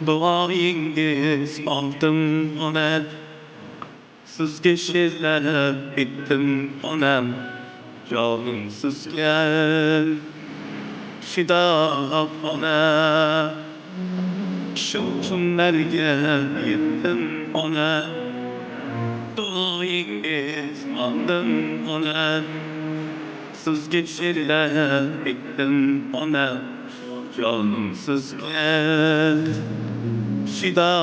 duoyingiz oldim ona, sizga she'rlar bitdim onam, jonim sizga fido ona. Shu kunlarga yetdim ona, duoyingiz oldim ona, sizga she'rlar bitdim ona, jonim sizga fido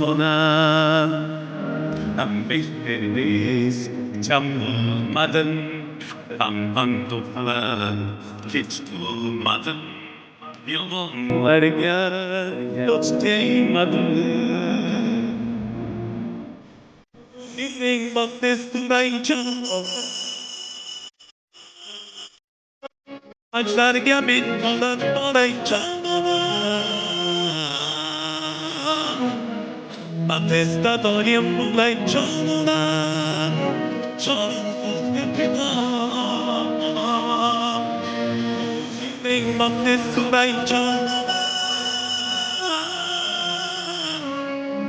ona. Ambihiniz çamurmadım, Aman hiç durmadım, yollarga dost değmedim. Sizin bahtesindeyken Ağaçlarga min olaycan, Batista doyim bulaycan, Sizin bahtesindeyken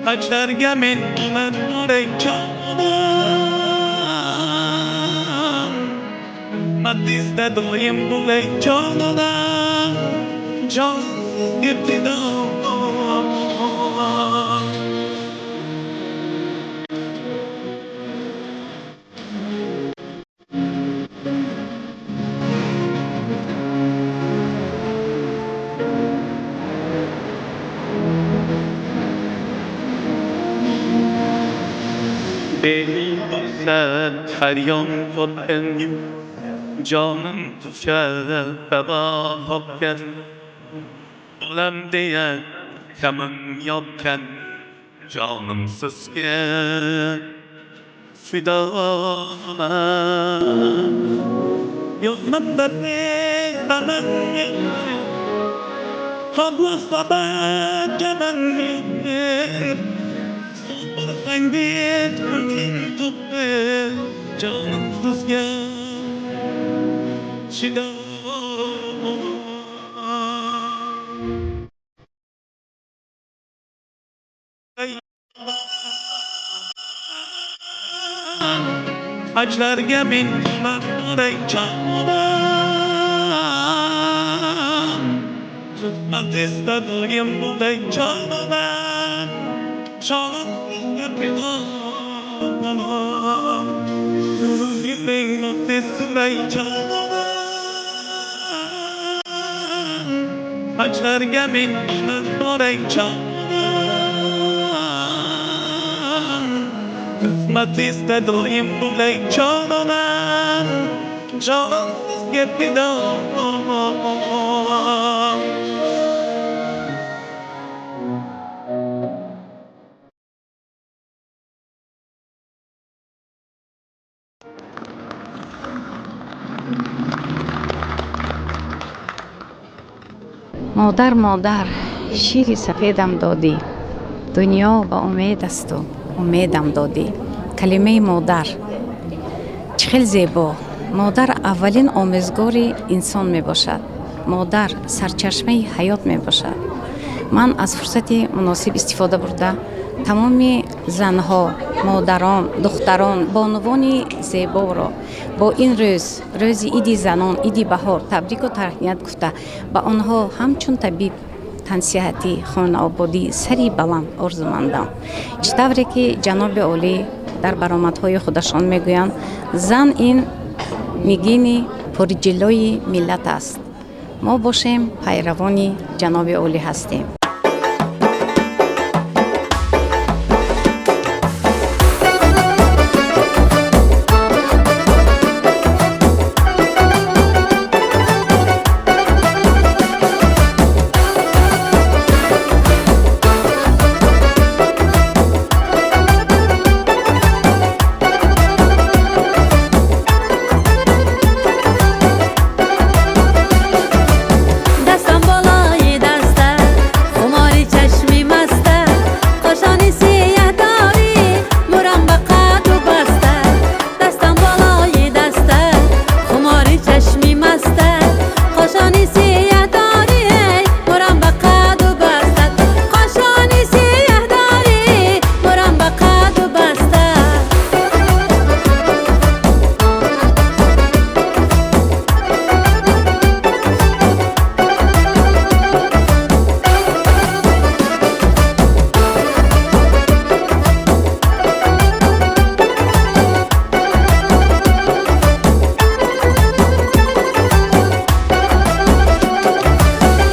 Ağaçlarga min olaycan, Batista doyim bulaycan, Can ibtida. Beni feryat ettin, canım düşer beba Ölem diye kamım yokken, canım sizga fido. Yo'qman Canım sizga fido. Hajlarga men Batista doyim bulaycan, Hajlarga men boraycan, Qismat istadim bulayjonaman, Jonim sizga fido. Модар, модар, шири сафедам додӣ, дунё ба умед асту умедам додӣ. Калимаи модар чӣ хел зебо. Модар аввалин омезгори инсон мебошад. Модар сарчашмаи ҳаёт мебошад. Ман аз фурсати муносиб истифода бурда тамоми занҳо, модарон, духтарон, бонувони зеборо бо ин рӯз, рӯзи иди занон, иди баҳор табрику таҳният гуфта, ба онҳо ҳамчун табиб Тансиҳатӣ, хонаободӣ, сари баланд орзумандам. Чӣ тавре ки ҷаноби олӣ дар баромадҳои худашон мегӯянд, зан ин нигини пурҷиллои миллат аст. Мо бошем пайравони ҷаноби олӣ ҳастем. دستم بالای دسته، خماری چشمی مسته، قاشانی سیه داری مرم به قد و بسته. دستم بالای دسته، خماری چشمی مسته، قاشانی سیه داری مرم به قد و بسته. قاشانی سیه داری مرم به قد و بسته.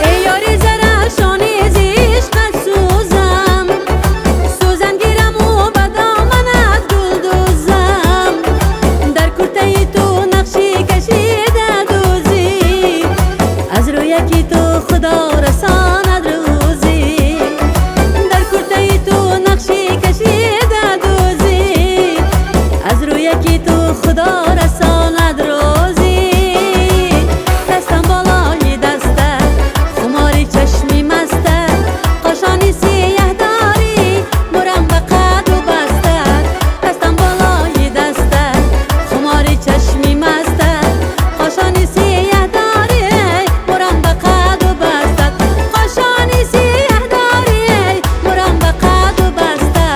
ای یاری زرشانی ز عشقت سوزم، سوزن گیرم و به دامنت گل دوزم. در کرته تو نقشی کشیده دوزی، از رویکی تو خدا رساند روزی. در کرته تو نقشی کشیده دوزی، از رویکی تو خدا رساند روزی. دستم بالای دسته، خماری چشمی مسته، قاشانی سیه داری مرم به قد و بسته. دستم بالای دسته، خماری چشمی مسته، قاشانی سیه داری مرم به قد و بسته. قاشانی سیه داری مرم به قد و بسته.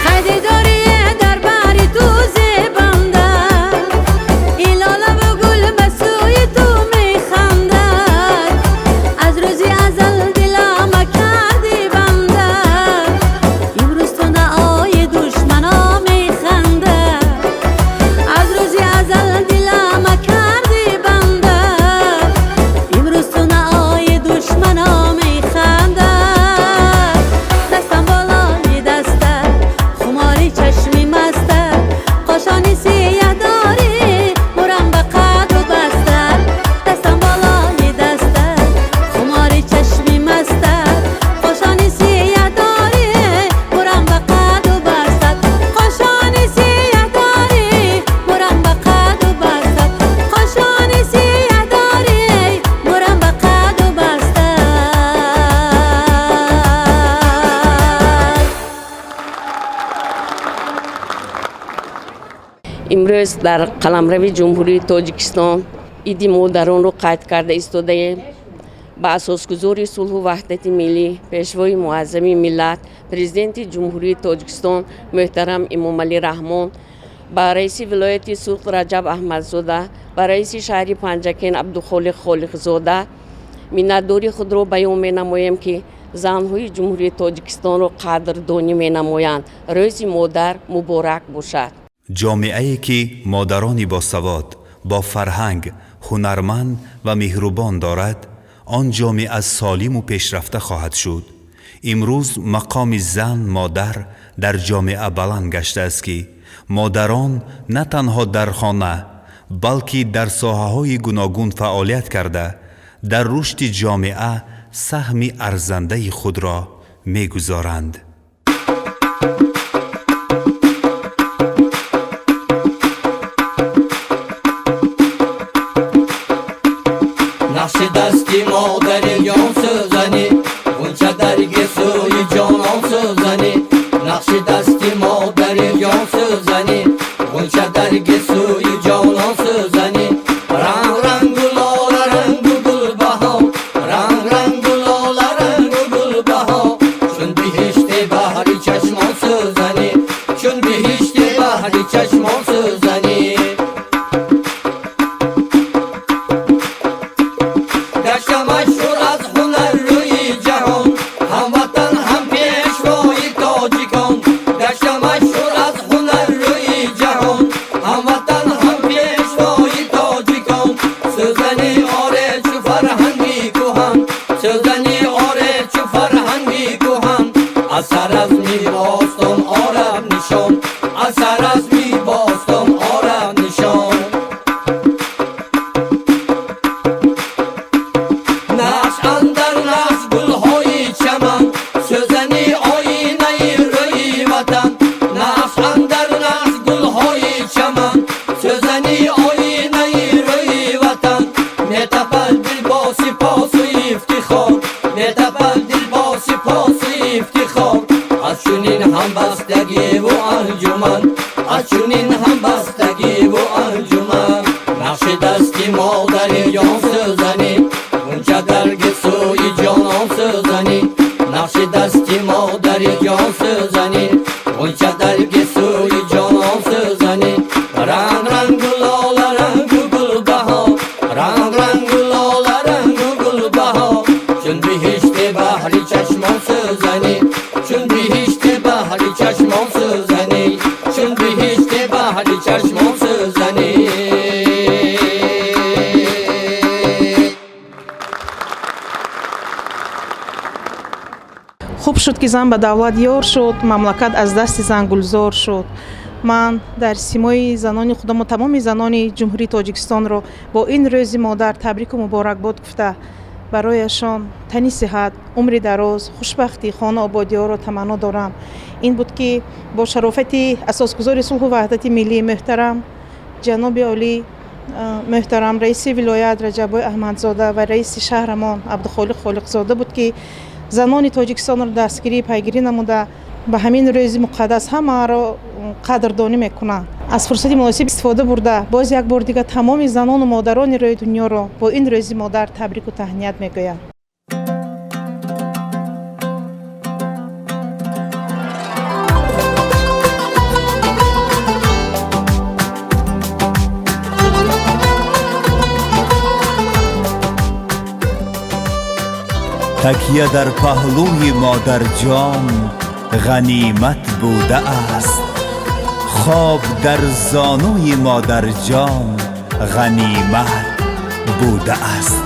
خریداری در بر تو زیبنده، این لاله و گل به سوی تو میخندد. از روزی ازل دلم کردی بنده، امروز تو نآی دشمنا میخنده. از روزی ازل دلم کردی بنده، امروز تو نآی دشمنا میخنده. دستم بالای دسته، خماری چشمی مسته، قاشانی سیه داری مرم به قد و بسته. دستم بالای دسته، خماری چشمی مسته، قاشانی سیه داری مرم به قد و بسته. قاشانی سیه داری مرم به قد و بسته. قاشانی سیه داری مرم به قد و بسته. Имрӯз дар қаламрави Ҷумҳурии Тоҷикистон Иди модаронро қайд карда истодаем. Ба асосгузори сулҳу ваҳдати миллӣ, пешвои муаззами миллат, Президенти Ҷумҳурии Тоҷикистон муҳтарам Эмомалӣ Раҳмон, ба раиси вилояти Суғд Раҷаб Аҳмадзода, ба раиси шаҳри Панҷакент Абдухолиқ Холиқзода миннатдории худро баён менамоем, ки занҳои Ҷумҳурии Тоҷикистонро қадрдонӣ менамоянд. Рӯзи модар муборак бошад. Ҷомеае ки модарони босавод, бо фарҳанг, ҳунарманд ва меҳрубон дорад, он ҷомеа солиму пешрафта хоҳад шуд. Имрӯз мақоми зан, модар дар ҷомеа баланд гаштааст, ки модарон на танҳо дар хона, балки дар соҳаҳои гуногун фаъолият карда, дар рушди ҷомеа саҳми арзандаи худро мегузоранд. Нақши дасти модари ҷон сӯзанӣ, ғунча дарги сӯи ҷонон сӯзанӣ. Сӯзани оре чу фарҳанги кӯҳан, сӯзани оре чу фарҳанги кӯҳан, аз саразми бостон орад нишон, аз саразми бостон орад нишон. Нақш андар нақш гулҳои чаман, сӯзани оинаи рӯи ватан, нақш андар нақш гулҳои чаман, сӯзани оинаи рӯи ватан. Метапад дил бо сипосу ифтихор, метапад дил бо сипосу ифтихор, аз чунин ҳамбастагиву анҷуман, аз чунин ҳамбастагиву анҷуман. Нақши дасти модари ҷон сӯзанӣ, ғунча дар гисӯи ҷонон сӯзанӣ, нақши дасти модари ҷон сӯзанӣ, ғунча дар гисӯи ҷонон сӯзанӣ. Ранг рангу лола рангу гулбаҳор, ранг рангу лола рангу гулбаҳор, чун биҳишти баҳри чашмон сӯзанӣ, чун биҳишти баҳри чашмон сӯзанӣ, чун биҳишти баҳри чашмон сӯзанӣ. Хуб шуд, ки зан ба давлат ёр шуд, мамлакат аз дасти зан гулзор шуд. Ман дар симои занони худаму тамоми занони Ҷумҳурии Тоҷикистонро бо ин рӯзи модар табрику муборакбод гуфта, барояшон тани сиҳат, умри дароз, хушбахтӣ, хонаободиҳоро таманно дорам. Ин буд, ки бо шарофати асосгузори сулҳу ваҳдати миллӣ муҳтарам ҷаноби олӣ муҳтарам раиси вилоят Раҷаббой Аҳмадзода ва раиси шаҳрамон Абдухолиқ Холиқзода буд, ки занони Тоҷикистонро дастгирӣ пайгирӣ намуда, ба ҳамин рӯзи муқаддас ҳамаро қадрдонӣ мекунанд. Аз фурсати муносиб истифода бурда, боз як бор дигар тамоми занону модарони рӯи дунёро бо ин рӯзи модар табрику таҳният мегӯям. Такя дар паҳлӯи модарҷон ғанимат будааст, хоб дар зонуи модарҷон ғанимат будааст.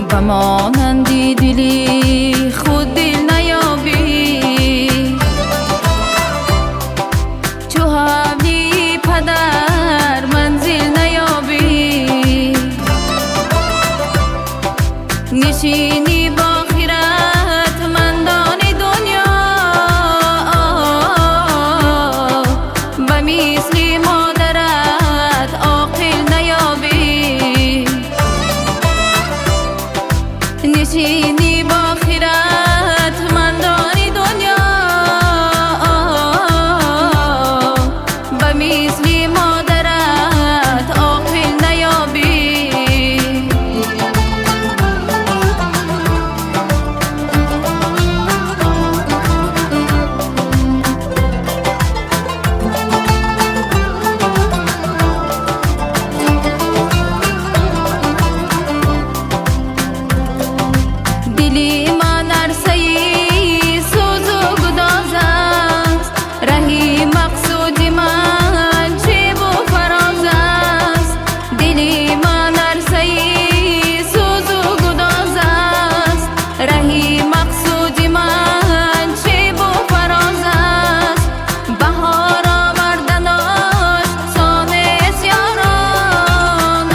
Ба монанди дили худ дил наёбӣ, чу ҳавлии падар манзил наёбӣ, нишинӣ бо хиратмандони дунё, ба мисли модарат оқил наёбӣ, нишинӣ бо хиратмандони дунё, ба мисли модарат оқил наёбӣ. Дили ман арсаи сӯзу гудоз аст, раҳи мақсуди ман чебу фароз аст. Дили ман арсаи сӯзу гудоз аст, раҳи мақсуди ман чебу фароз аст. Баҳор оварданош сонес ёрон,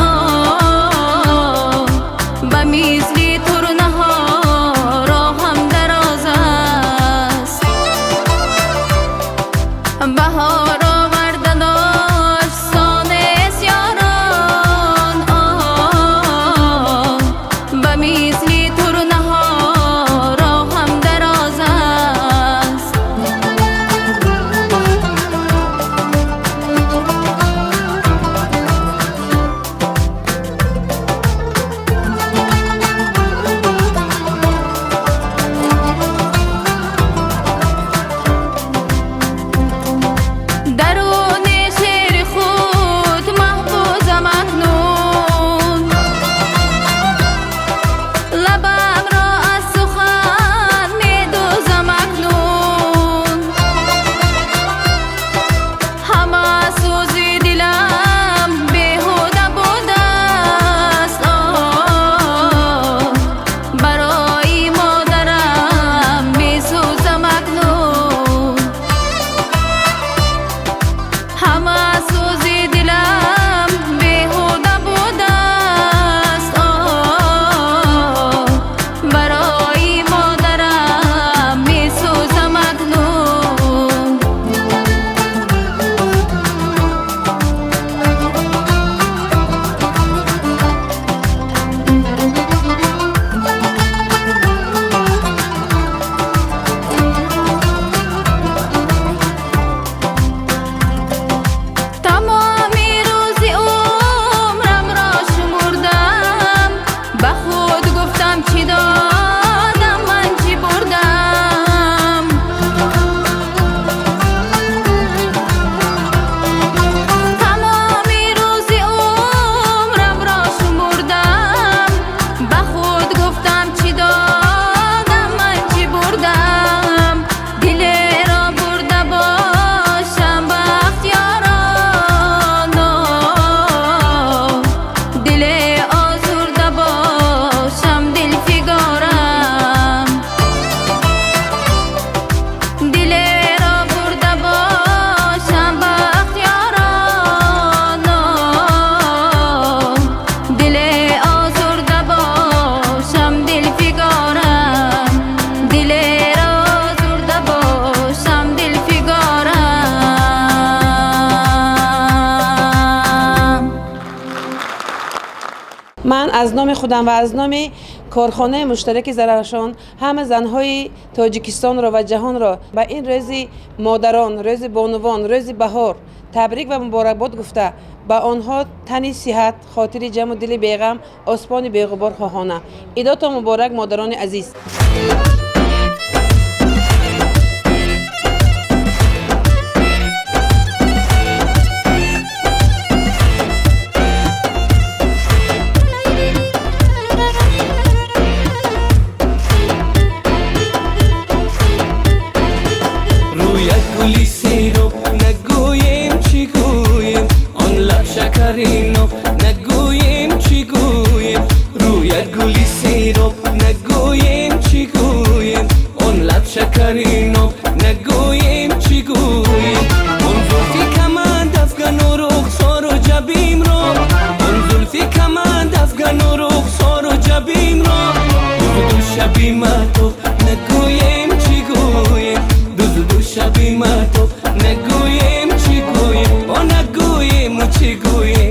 ба мисли турнаҳо роҳам дароз аст. Баҳор оварданош сонес ёрон, ба мисли турнаҳо роҳам дароз аст. Даруни шери худ маҳфузам акнун, Аз номи худам ва аз номи корхонаи муштараки Зарафшон ҳама занҳои Тоҷикистонро ва ҷаҳонро ба ин рӯзи модарон, рӯзи бонувон, рӯзи баҳор табрик ва муборакбод гуфта, ба онҳо тани сиҳат, хотири ҷамъу дили беғам, осмони беғубор хоҳона. Идотон муборак, модарони азиз. نگوییم چی گوییم، رویت گلی سیراب نگوییم چی گوییم، آن لب شکرینو نگوییم چی گوییم، آن زلفی کمند افغان و رخسار و جبیم را، آن زلفی کمند افغان و رخسار و جبیم را، دو شبی مهتاب نگوییم چی گوییم، دو شبی مهتاب نگوییم چی گوییم، آ نگوییم و چی گوییم.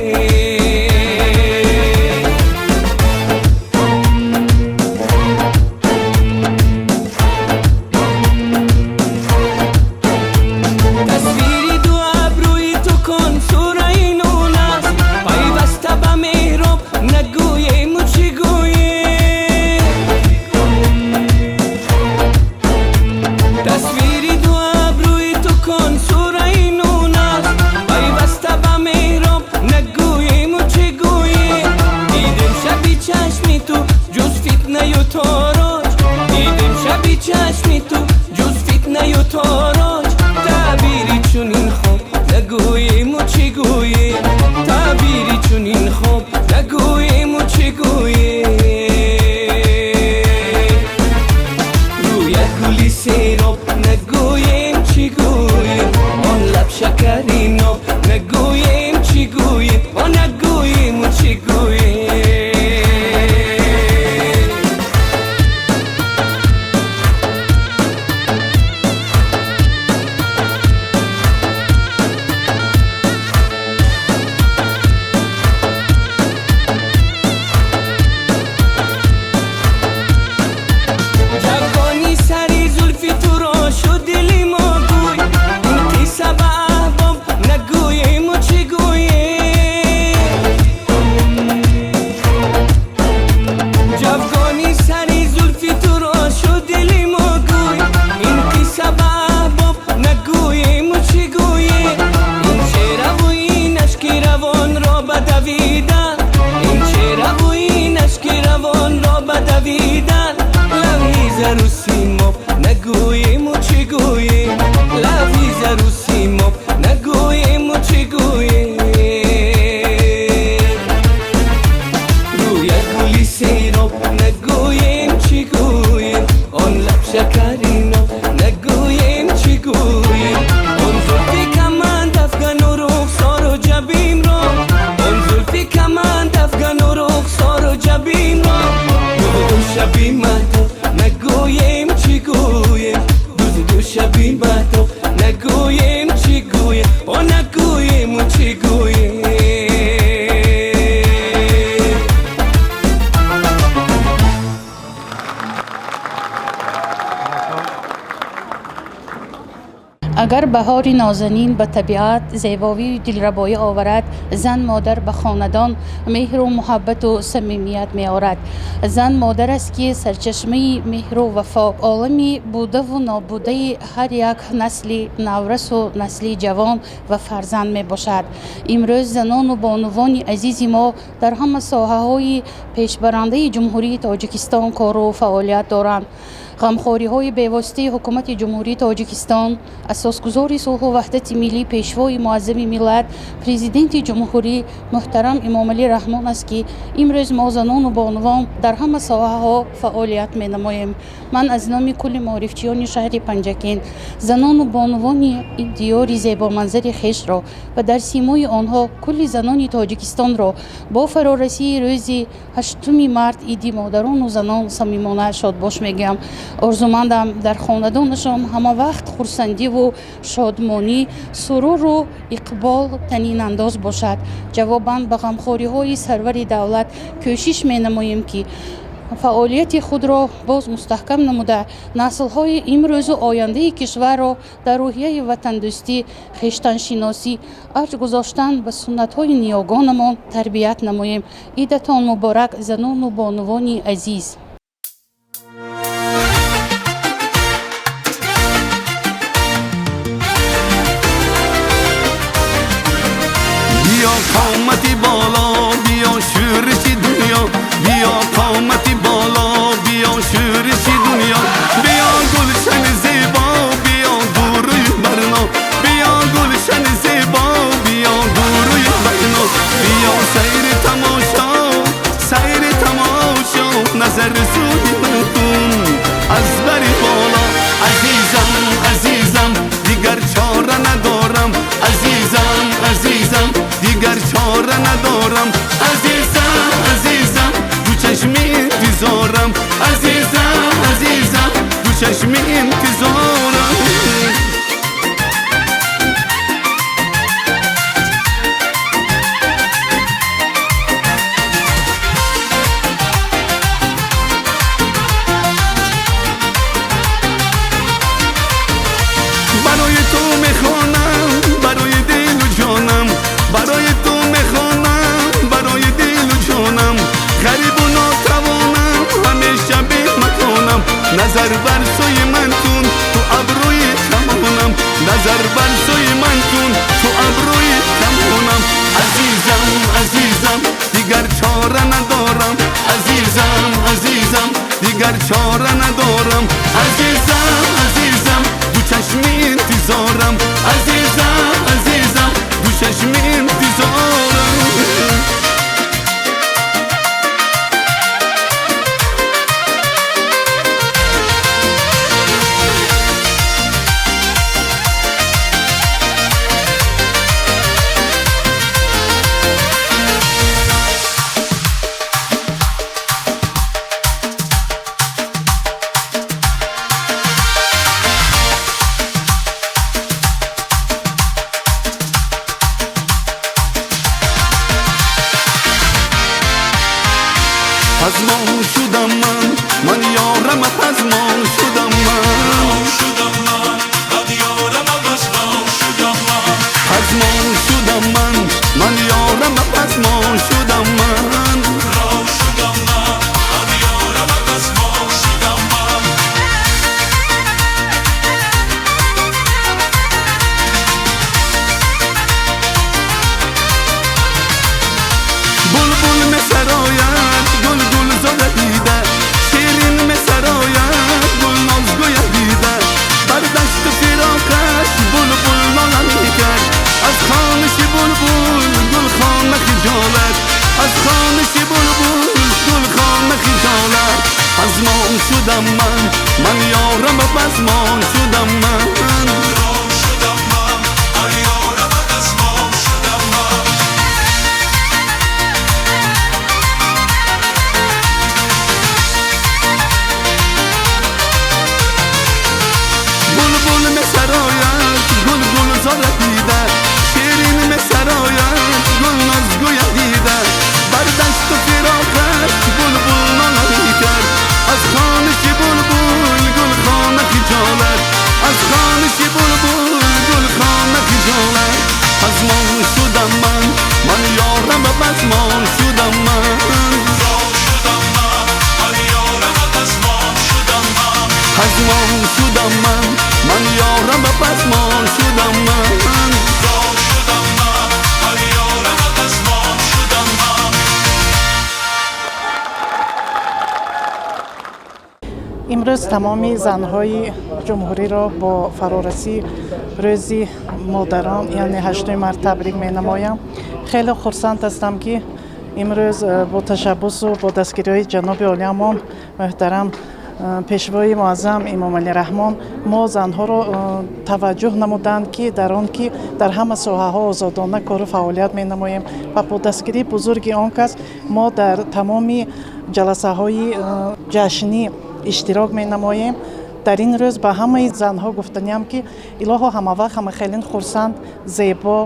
Агар баҳори нозанин ба табиат зебовию дилрабоӣ оварад, зан модар ба хонадон меҳру муҳаббату самимият меорад. Зан модар аст, ки сарчашмаи меҳру вафо, олами будаву нобудаи ҳар як насли наврасу насли ҷавон ва фарзанд мебошад. Имрӯз занону бонувони азизи мо дар ҳама соҳаҳои пешбарандаи Ҷумҳурии Тоҷикистон кору фаъолият доранд. Ғамхориҳои бевоситаи Ҳукумати Ҷумҳурии Тоҷикистон, асосгузори сулҳу ваҳдати миллӣ, Пешвои муаззами миллат, Президенти Ҷумҳурӣ муҳтарам Эмомалӣ Раҳмон аст, ки имрӯз мо занону бонувон дар ҳама соҳаҳо фаъолият менамоем. Ман аз номи кулли маорифчиёни шаҳри Панҷакент занону бонувони ин диёри зебоманзари хешро ва дар симои онҳо кулли занони Тоҷикистонро бо фарорасии рӯзи 8 март, иди модарону занон, самимона шодбош мегӯям. Орзумандам дар хонадонашон ҳама вақт хурсандиву шодмонӣ, суруру иқбол танинандоз бошад. мебошад. Ҷавобан ба ғамхориҳои сарвари давлат кӯшиш менамоем, ки фаъолияти худро боз мустаҳкам намуда, наслҳои имрӯзу ояндаи кишварро дар рӯҳияи ватандӯстӣ, хештаншиносӣ, арҷ гузоштан ба суннатҳои ниёгонамон тарбият намоем. Идатон муборак, занону бонувони азиз! Биё қомати боло, биё шӯриши дунё, биё қомати боло, биё шӯриши дунё, биё гулшани зебо, биё дурӯи барно, биё гулшани зебо, биё дурӯи барно, биё сайри тамошо, сайри тамошо, назар сӯи ман кун аз бари боло. Азизам, азизам, дигар чора надорам, азизам, азизам, дигар чора надорам, азизам, азизам, ду чашми интизорам, азизам, азизам, ду чашми интизорам. Барои ту мехонам, барои дилу ҷонам, барои ту мехонам, барои дилу ҷонам, ғарибу нотавонам, ҳамеша бемаконам, назар бар сӯи ман кун, ту абрӯи камонам, назар бар сӯи ман кун, ту абрӯи камонам. Азизам, азизам, дигар чора надорам, азизам, азизам, дигар чора надорам, азизам, азизам, ду чашми интизорам, азизам, азизам, ду чашми интизорам. Пазмон шудам ман, ман ёрам пазмон шудам ман, пазмон шудам ман, ман ёрам пазмон шудам ман. Булбул месарояд, гул гул зода дида, ширин месарояд, гул нозгӯя дида, бар дашту фироқаш булбул нола мекард, аз хониши булбул гулхона хиҷолат, аз хониши булбул гулхона хиҷолат. Пазмон шудам ман, ман ёрам пазмон шудам ман. Булбул месарояд, гул гул зора дида, ширин месарояд, гул нозгӯя дида, бар дашту фироқаш булбул нола мекард, аз хониши булбул гулхона хиҷолат, аз хониши булбул гулхона хиҷолат. Пазмон шудам ман, ман ёрам пазмон шудам ман, пазмон шудам ман, ман ёрам пазмон шудам ман. Имрӯз тамоми занҳои ҷумҳуриро бо фарорасии рӯзи модарон, яъне 8 март табрик менамоям. Хеле хурсанд ҳастам, ки имрӯз бо ташаббусу бо дастгириҳои ҷаноби олиамон муҳтарам пешвои муаззам Эмомалӣ Раҳмон мо занҳоро таваҷҷӯҳ намуданд, ки дар он ки дар ҳама соҳаҳо озодона кору фаъолият менамоем ва бо дастгирии бузурги он кас мо дар тамоми ҷаласаҳои ҷашнӣ иштирок менамоем. Дар ин рӯз ба ҳамаи занҳо гуфтаниям, ки илоҳо ҳамавақт ҳамахелин хурсанд, зебо,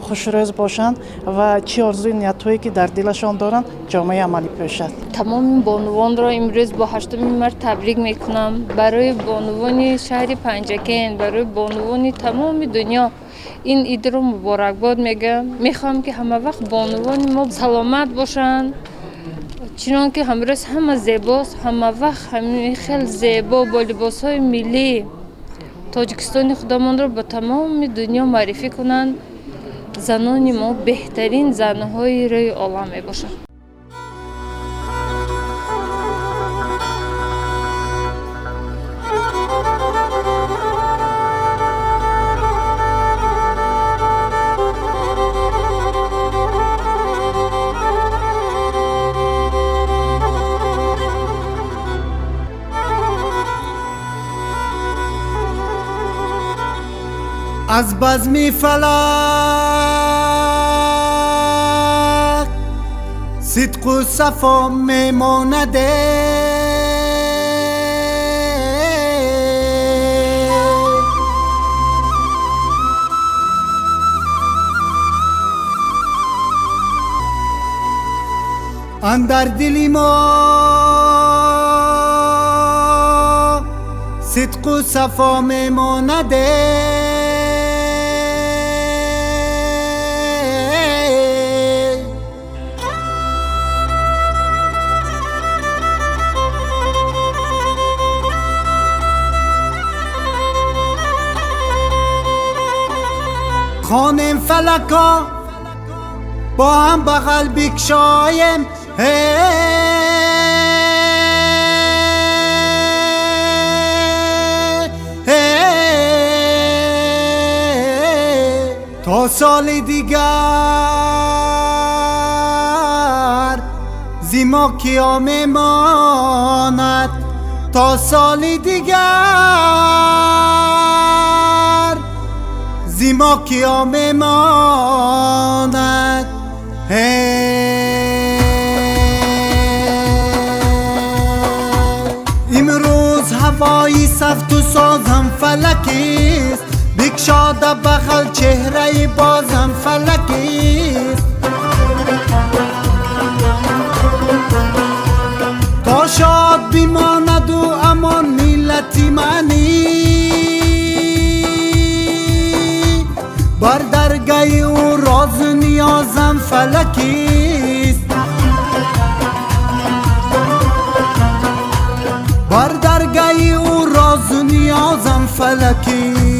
Хушрӯз бошанд ва чӣ орзуи ниятҳое ки дар дилашон доранд, ҷомаи амалӣ пӯшад. Тамоми бонувонро имрӯз бо 8 март табрик мекунам. Барои бонувони шаҳри Панҷакент, барои бонувони тамоми дунё ин идро муборакбод мегӯям. Мехоҳам, ки ҳамавақт бонувони мо саломат бошанд, чунон ки ҳамрӯз ҳама зебост, ҳамавақт ҳамин хел зебо бо либосҳои миллӣ Тоҷикистони худамонро ба тамоми дунё муаррифӣ кунанд. Занони мо беҳтарин занҳои рӯи олам мебошанд. Аз базми фалак сидқу сафо мемонад, андар дили мо сидқу сафо мемонад. خانم فلکا با هم بغل بکشایم، تا سال دیگر زیما کیا ماند، تا سال دیگر زیما کیا ماند. امروز هوای سفت و سازم فلکیست، بکشاده بغل چهره بازم فلکیست. تا شاد بماند و امان ملتی منی، بر درگه او راز نیازم فلکیست، بر درگه او راز نیازم فلکیست.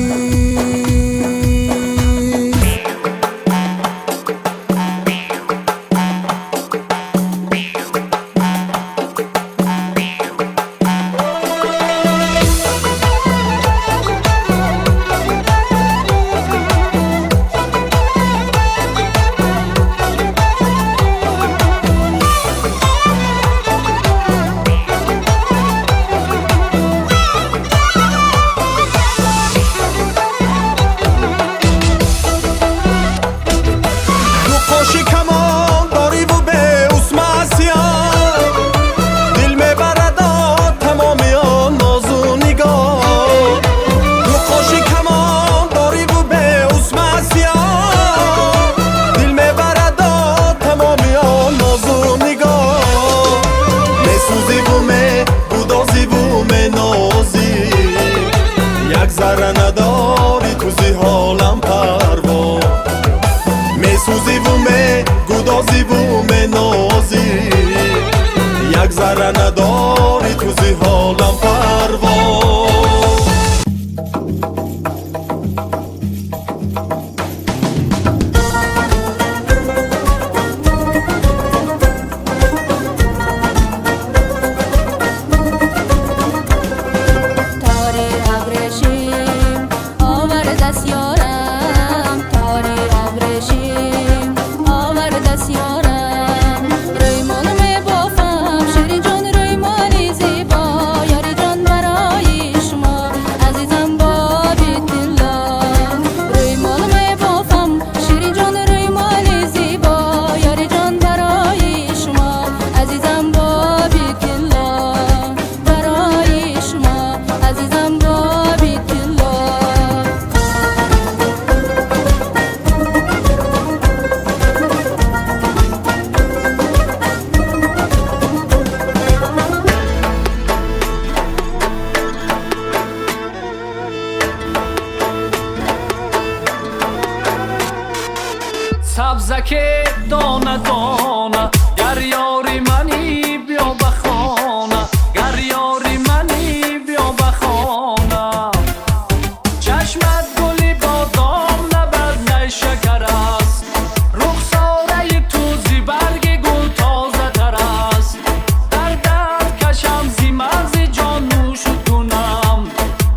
Ширин ҷон, рӯймоли зебо. Сабзаке дона дона, гар ёри мани биё ба хона, гар ёри мани биё ба хона. Чашмат гули бодом, лабат найшакар аст, рухсораи ту зи барги гул тозатар аст. Дар дард кашам зи мағзи ҷон нӯшуд кунам,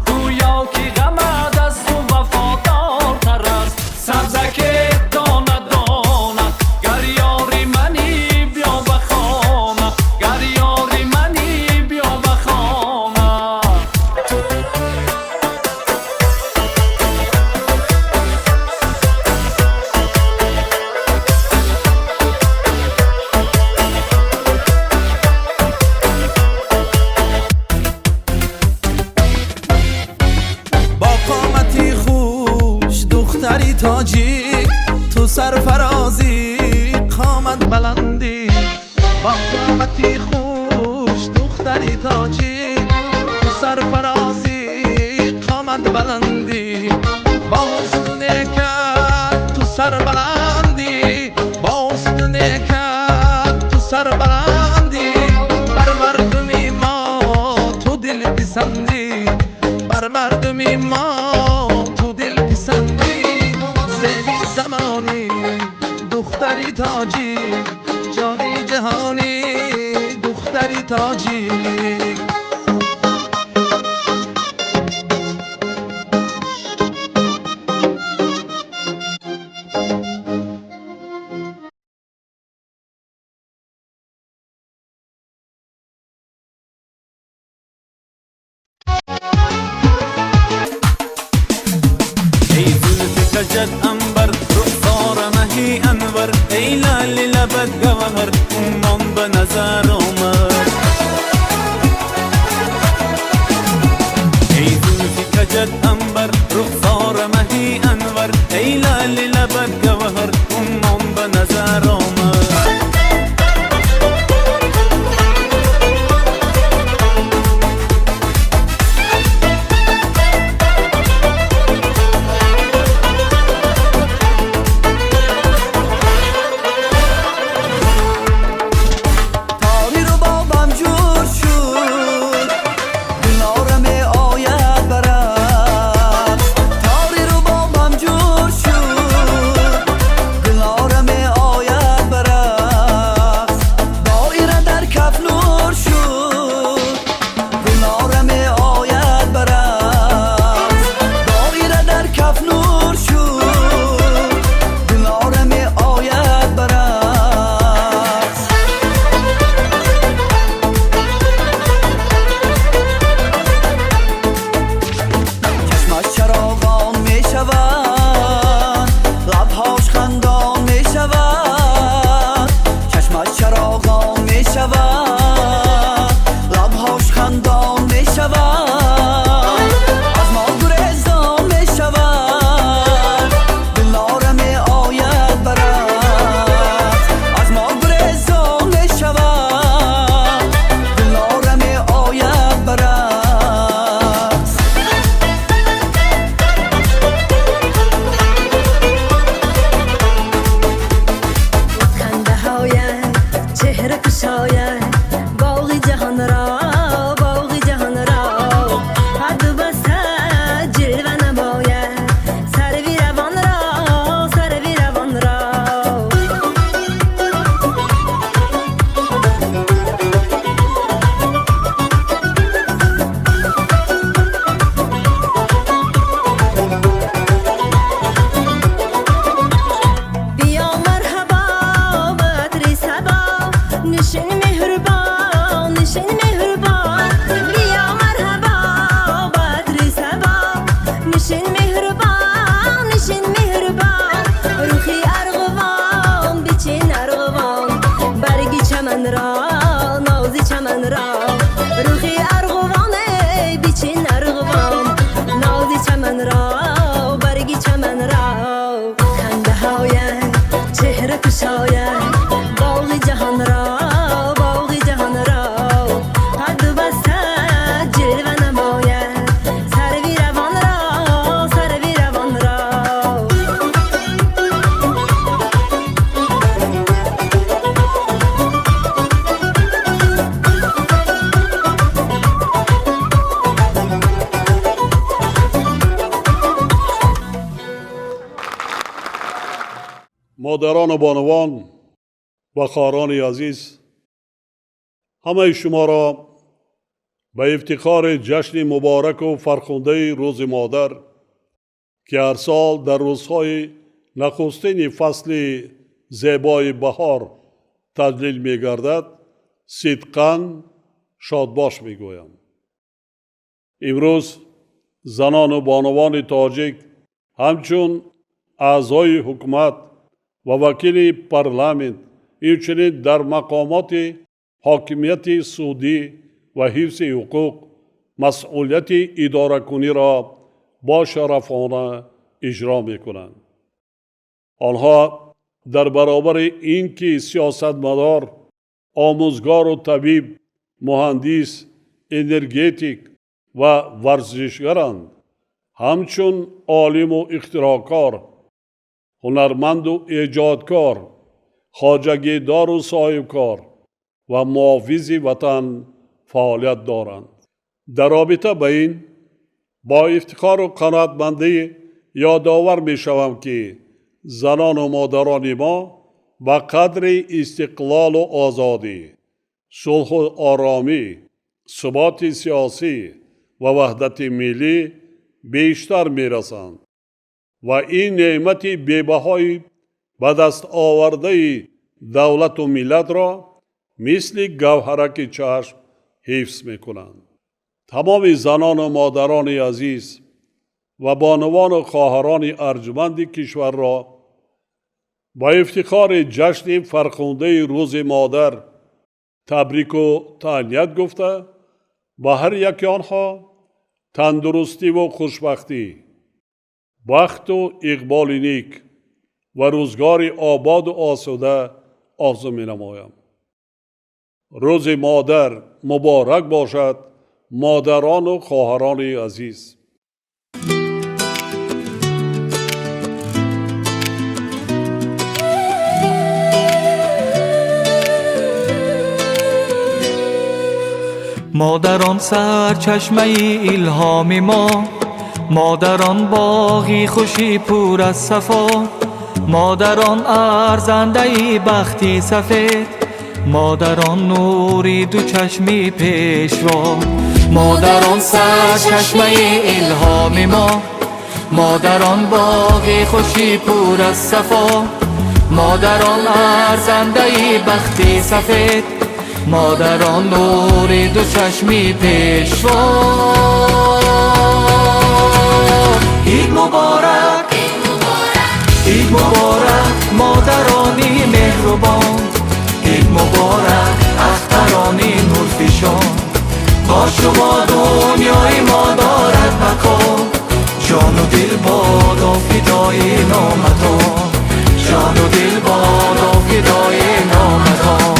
гӯё ки ғамат аз ту вафодортар аст. Сабзаке дона дона, гар ёри мани биё ба хона, гар ёри мани биё ба хона. Бо қомати хуш духтари тоҷик, ту сарфарозӣ қомат баландӣ. Бо қомати хуш духтари тоҷик, ту сарфарозӣ қомат баландӣ. Бо ҳусну некат ту сарбаландӣ, бо ҳусну некат ту сарбаландӣ. Бар мардуми мо ту дилписандӣ, бар мардуми мо ту дилписандӣ. Зеби замонӣ духтари тоҷик, ҷони ҷаҳонӣ духтари тоҷик. Эй зулфи каҷат анбар, рухсора маҳи анвар, эй лаъли лабат гавҳар, уммон ба назар омад. Эй зулфи каҷат анбар, рухсора маҳи анвар, эй лаъли лабат гавҳар, уммон ба назар омад. Модарону бонувон ва хоҳарони азиз, ҳамаи шуморо ба ифтихори ҷашни мубораку фархундаи Рӯзи модар, ки ҳар сол дар рӯзҳои нахустини фасли зебои баҳор таҷлил мегардад, сидқан шодбош мегӯям. Имрӯз занону бонувони тоҷик ҳамчун аъзои ҳукумат ва вакили парламент, инчунин дар мақомоти ҳокимияти судӣ ва ҳифзи ҳуқуқ масъулияти идоракуниро бошарафона иҷро мекунанд. Онҳо дар баробари ин ки сиёсатмадор, омӯзгору табиб, муҳандис, энергетик ва варзишгаранд, ҳамчун олиму ихтироъкор, ҳунарманду эҷодкор, хоҷагидору соҳибкор ва муҳофизи ватан фаъолият доранд. Дар робита ба ин бо ифтихору қаноатмандӣ ёдовар мешавам, ки занону модарони мо ба қадри истиқлолу озодӣ, сулҳу оромӣ, суботи сиёсӣ ва ваҳдати миллӣ бештар мерасанд ва ин неъмати бебаҳои ба даст овардаи давлату миллатро мисли гавҳараки чашм ҳифз мекунанд. Тамоми занону модарони азиз ва бонувану хоҳарони арҷманди кишварро ба ифтихори ҷашни фархундаи Рӯзи модар табрику таҳният гуфта, ба ҳар яки онҳо тандурустиву хушбахтӣ, бахту иқболи ник ва рӯзгори ободу осуда орзу менамоям. Рӯзи модар муборак бошад, модарону хоҳарони азиз. Модарон сарчашмаи илҳоми мо, модарон боғи хушӣ пур аз сафо, модарон арзандаи бахти сафед, модарон нури ду чашми пешво. Модарон сарчашмаи илҳоми мо, модарон боғи хушӣ пур аз сафо, модарон арзандаи бахти сафед, модарон нури ду чашми пешво. Ид муборак, ид муборак, модарони меҳрубон, ид муборак, ахтарони нурфишон. Бо шумо дунёи мо дорад бақо, ҷону дил бодо фидои номатон, ҷону дил бодо фидои номатон.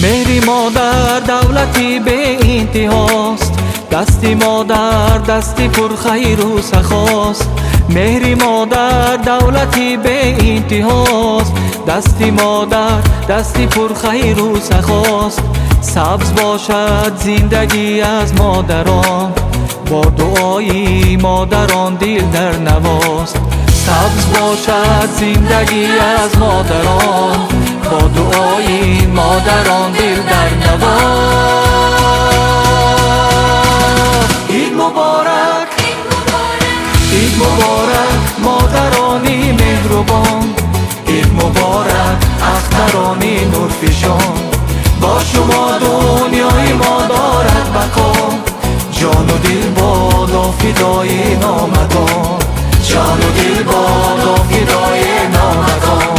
Меҳри модар давлати беинтиҳост, дасти модар дасти пурхайру сахост. Меҳри модар давлати беинтиҳост, дасти модар дасти пурхайру сахост. Сабз бошад зиндагӣ аз модарон, бо дуои модарон дил дар навост. Сабз бошад зиндагӣ аз модарон, бо дуои модарон дил дар навост. Ид муборак, ид муборак, модарони меҳрубон, ид муборак, ахтарони нурфишон. Бо шумо дунёи мо дорад бақо, ҷону дил бодо фидои номатон, ҷону дил бодо фидои номатон.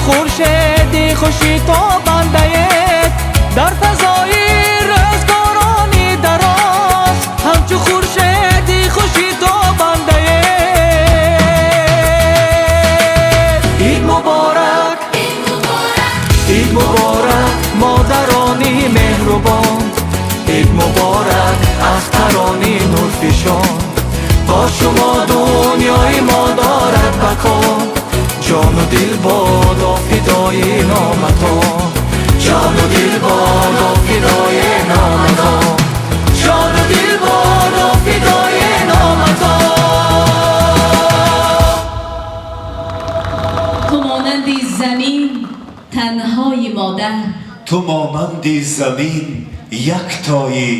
Хуршеди хуши тобандаед дар фазои рӯзгорони дароз, ҳамчу хуршеди хуши тобандаед. Ид муборак, ид муборак, модарони меҳрубон, ид муборак, ахтарони нурфишон. Бо шумо дунёи мо дорад бақо, ҷону дил бодо фидои номатон, ҷону дил бодо фидои номатон, ҷону дил бодо фидои номатон. Ту монанди замин танҳои модар, ту монанди замин яктои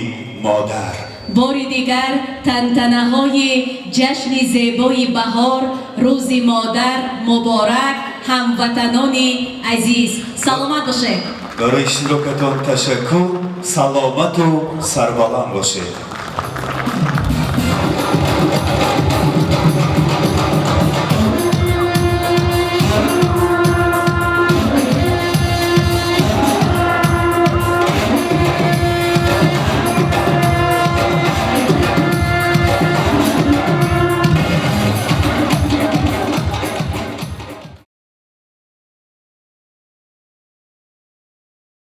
модар. Бори дигар тантанаҳои ҷашни зебои баҳор, рӯзи модар муборак, ҳамватанони азиз, саломат бошед. Барои иштирокатон ташаккур, саломату сарбаланд бошед.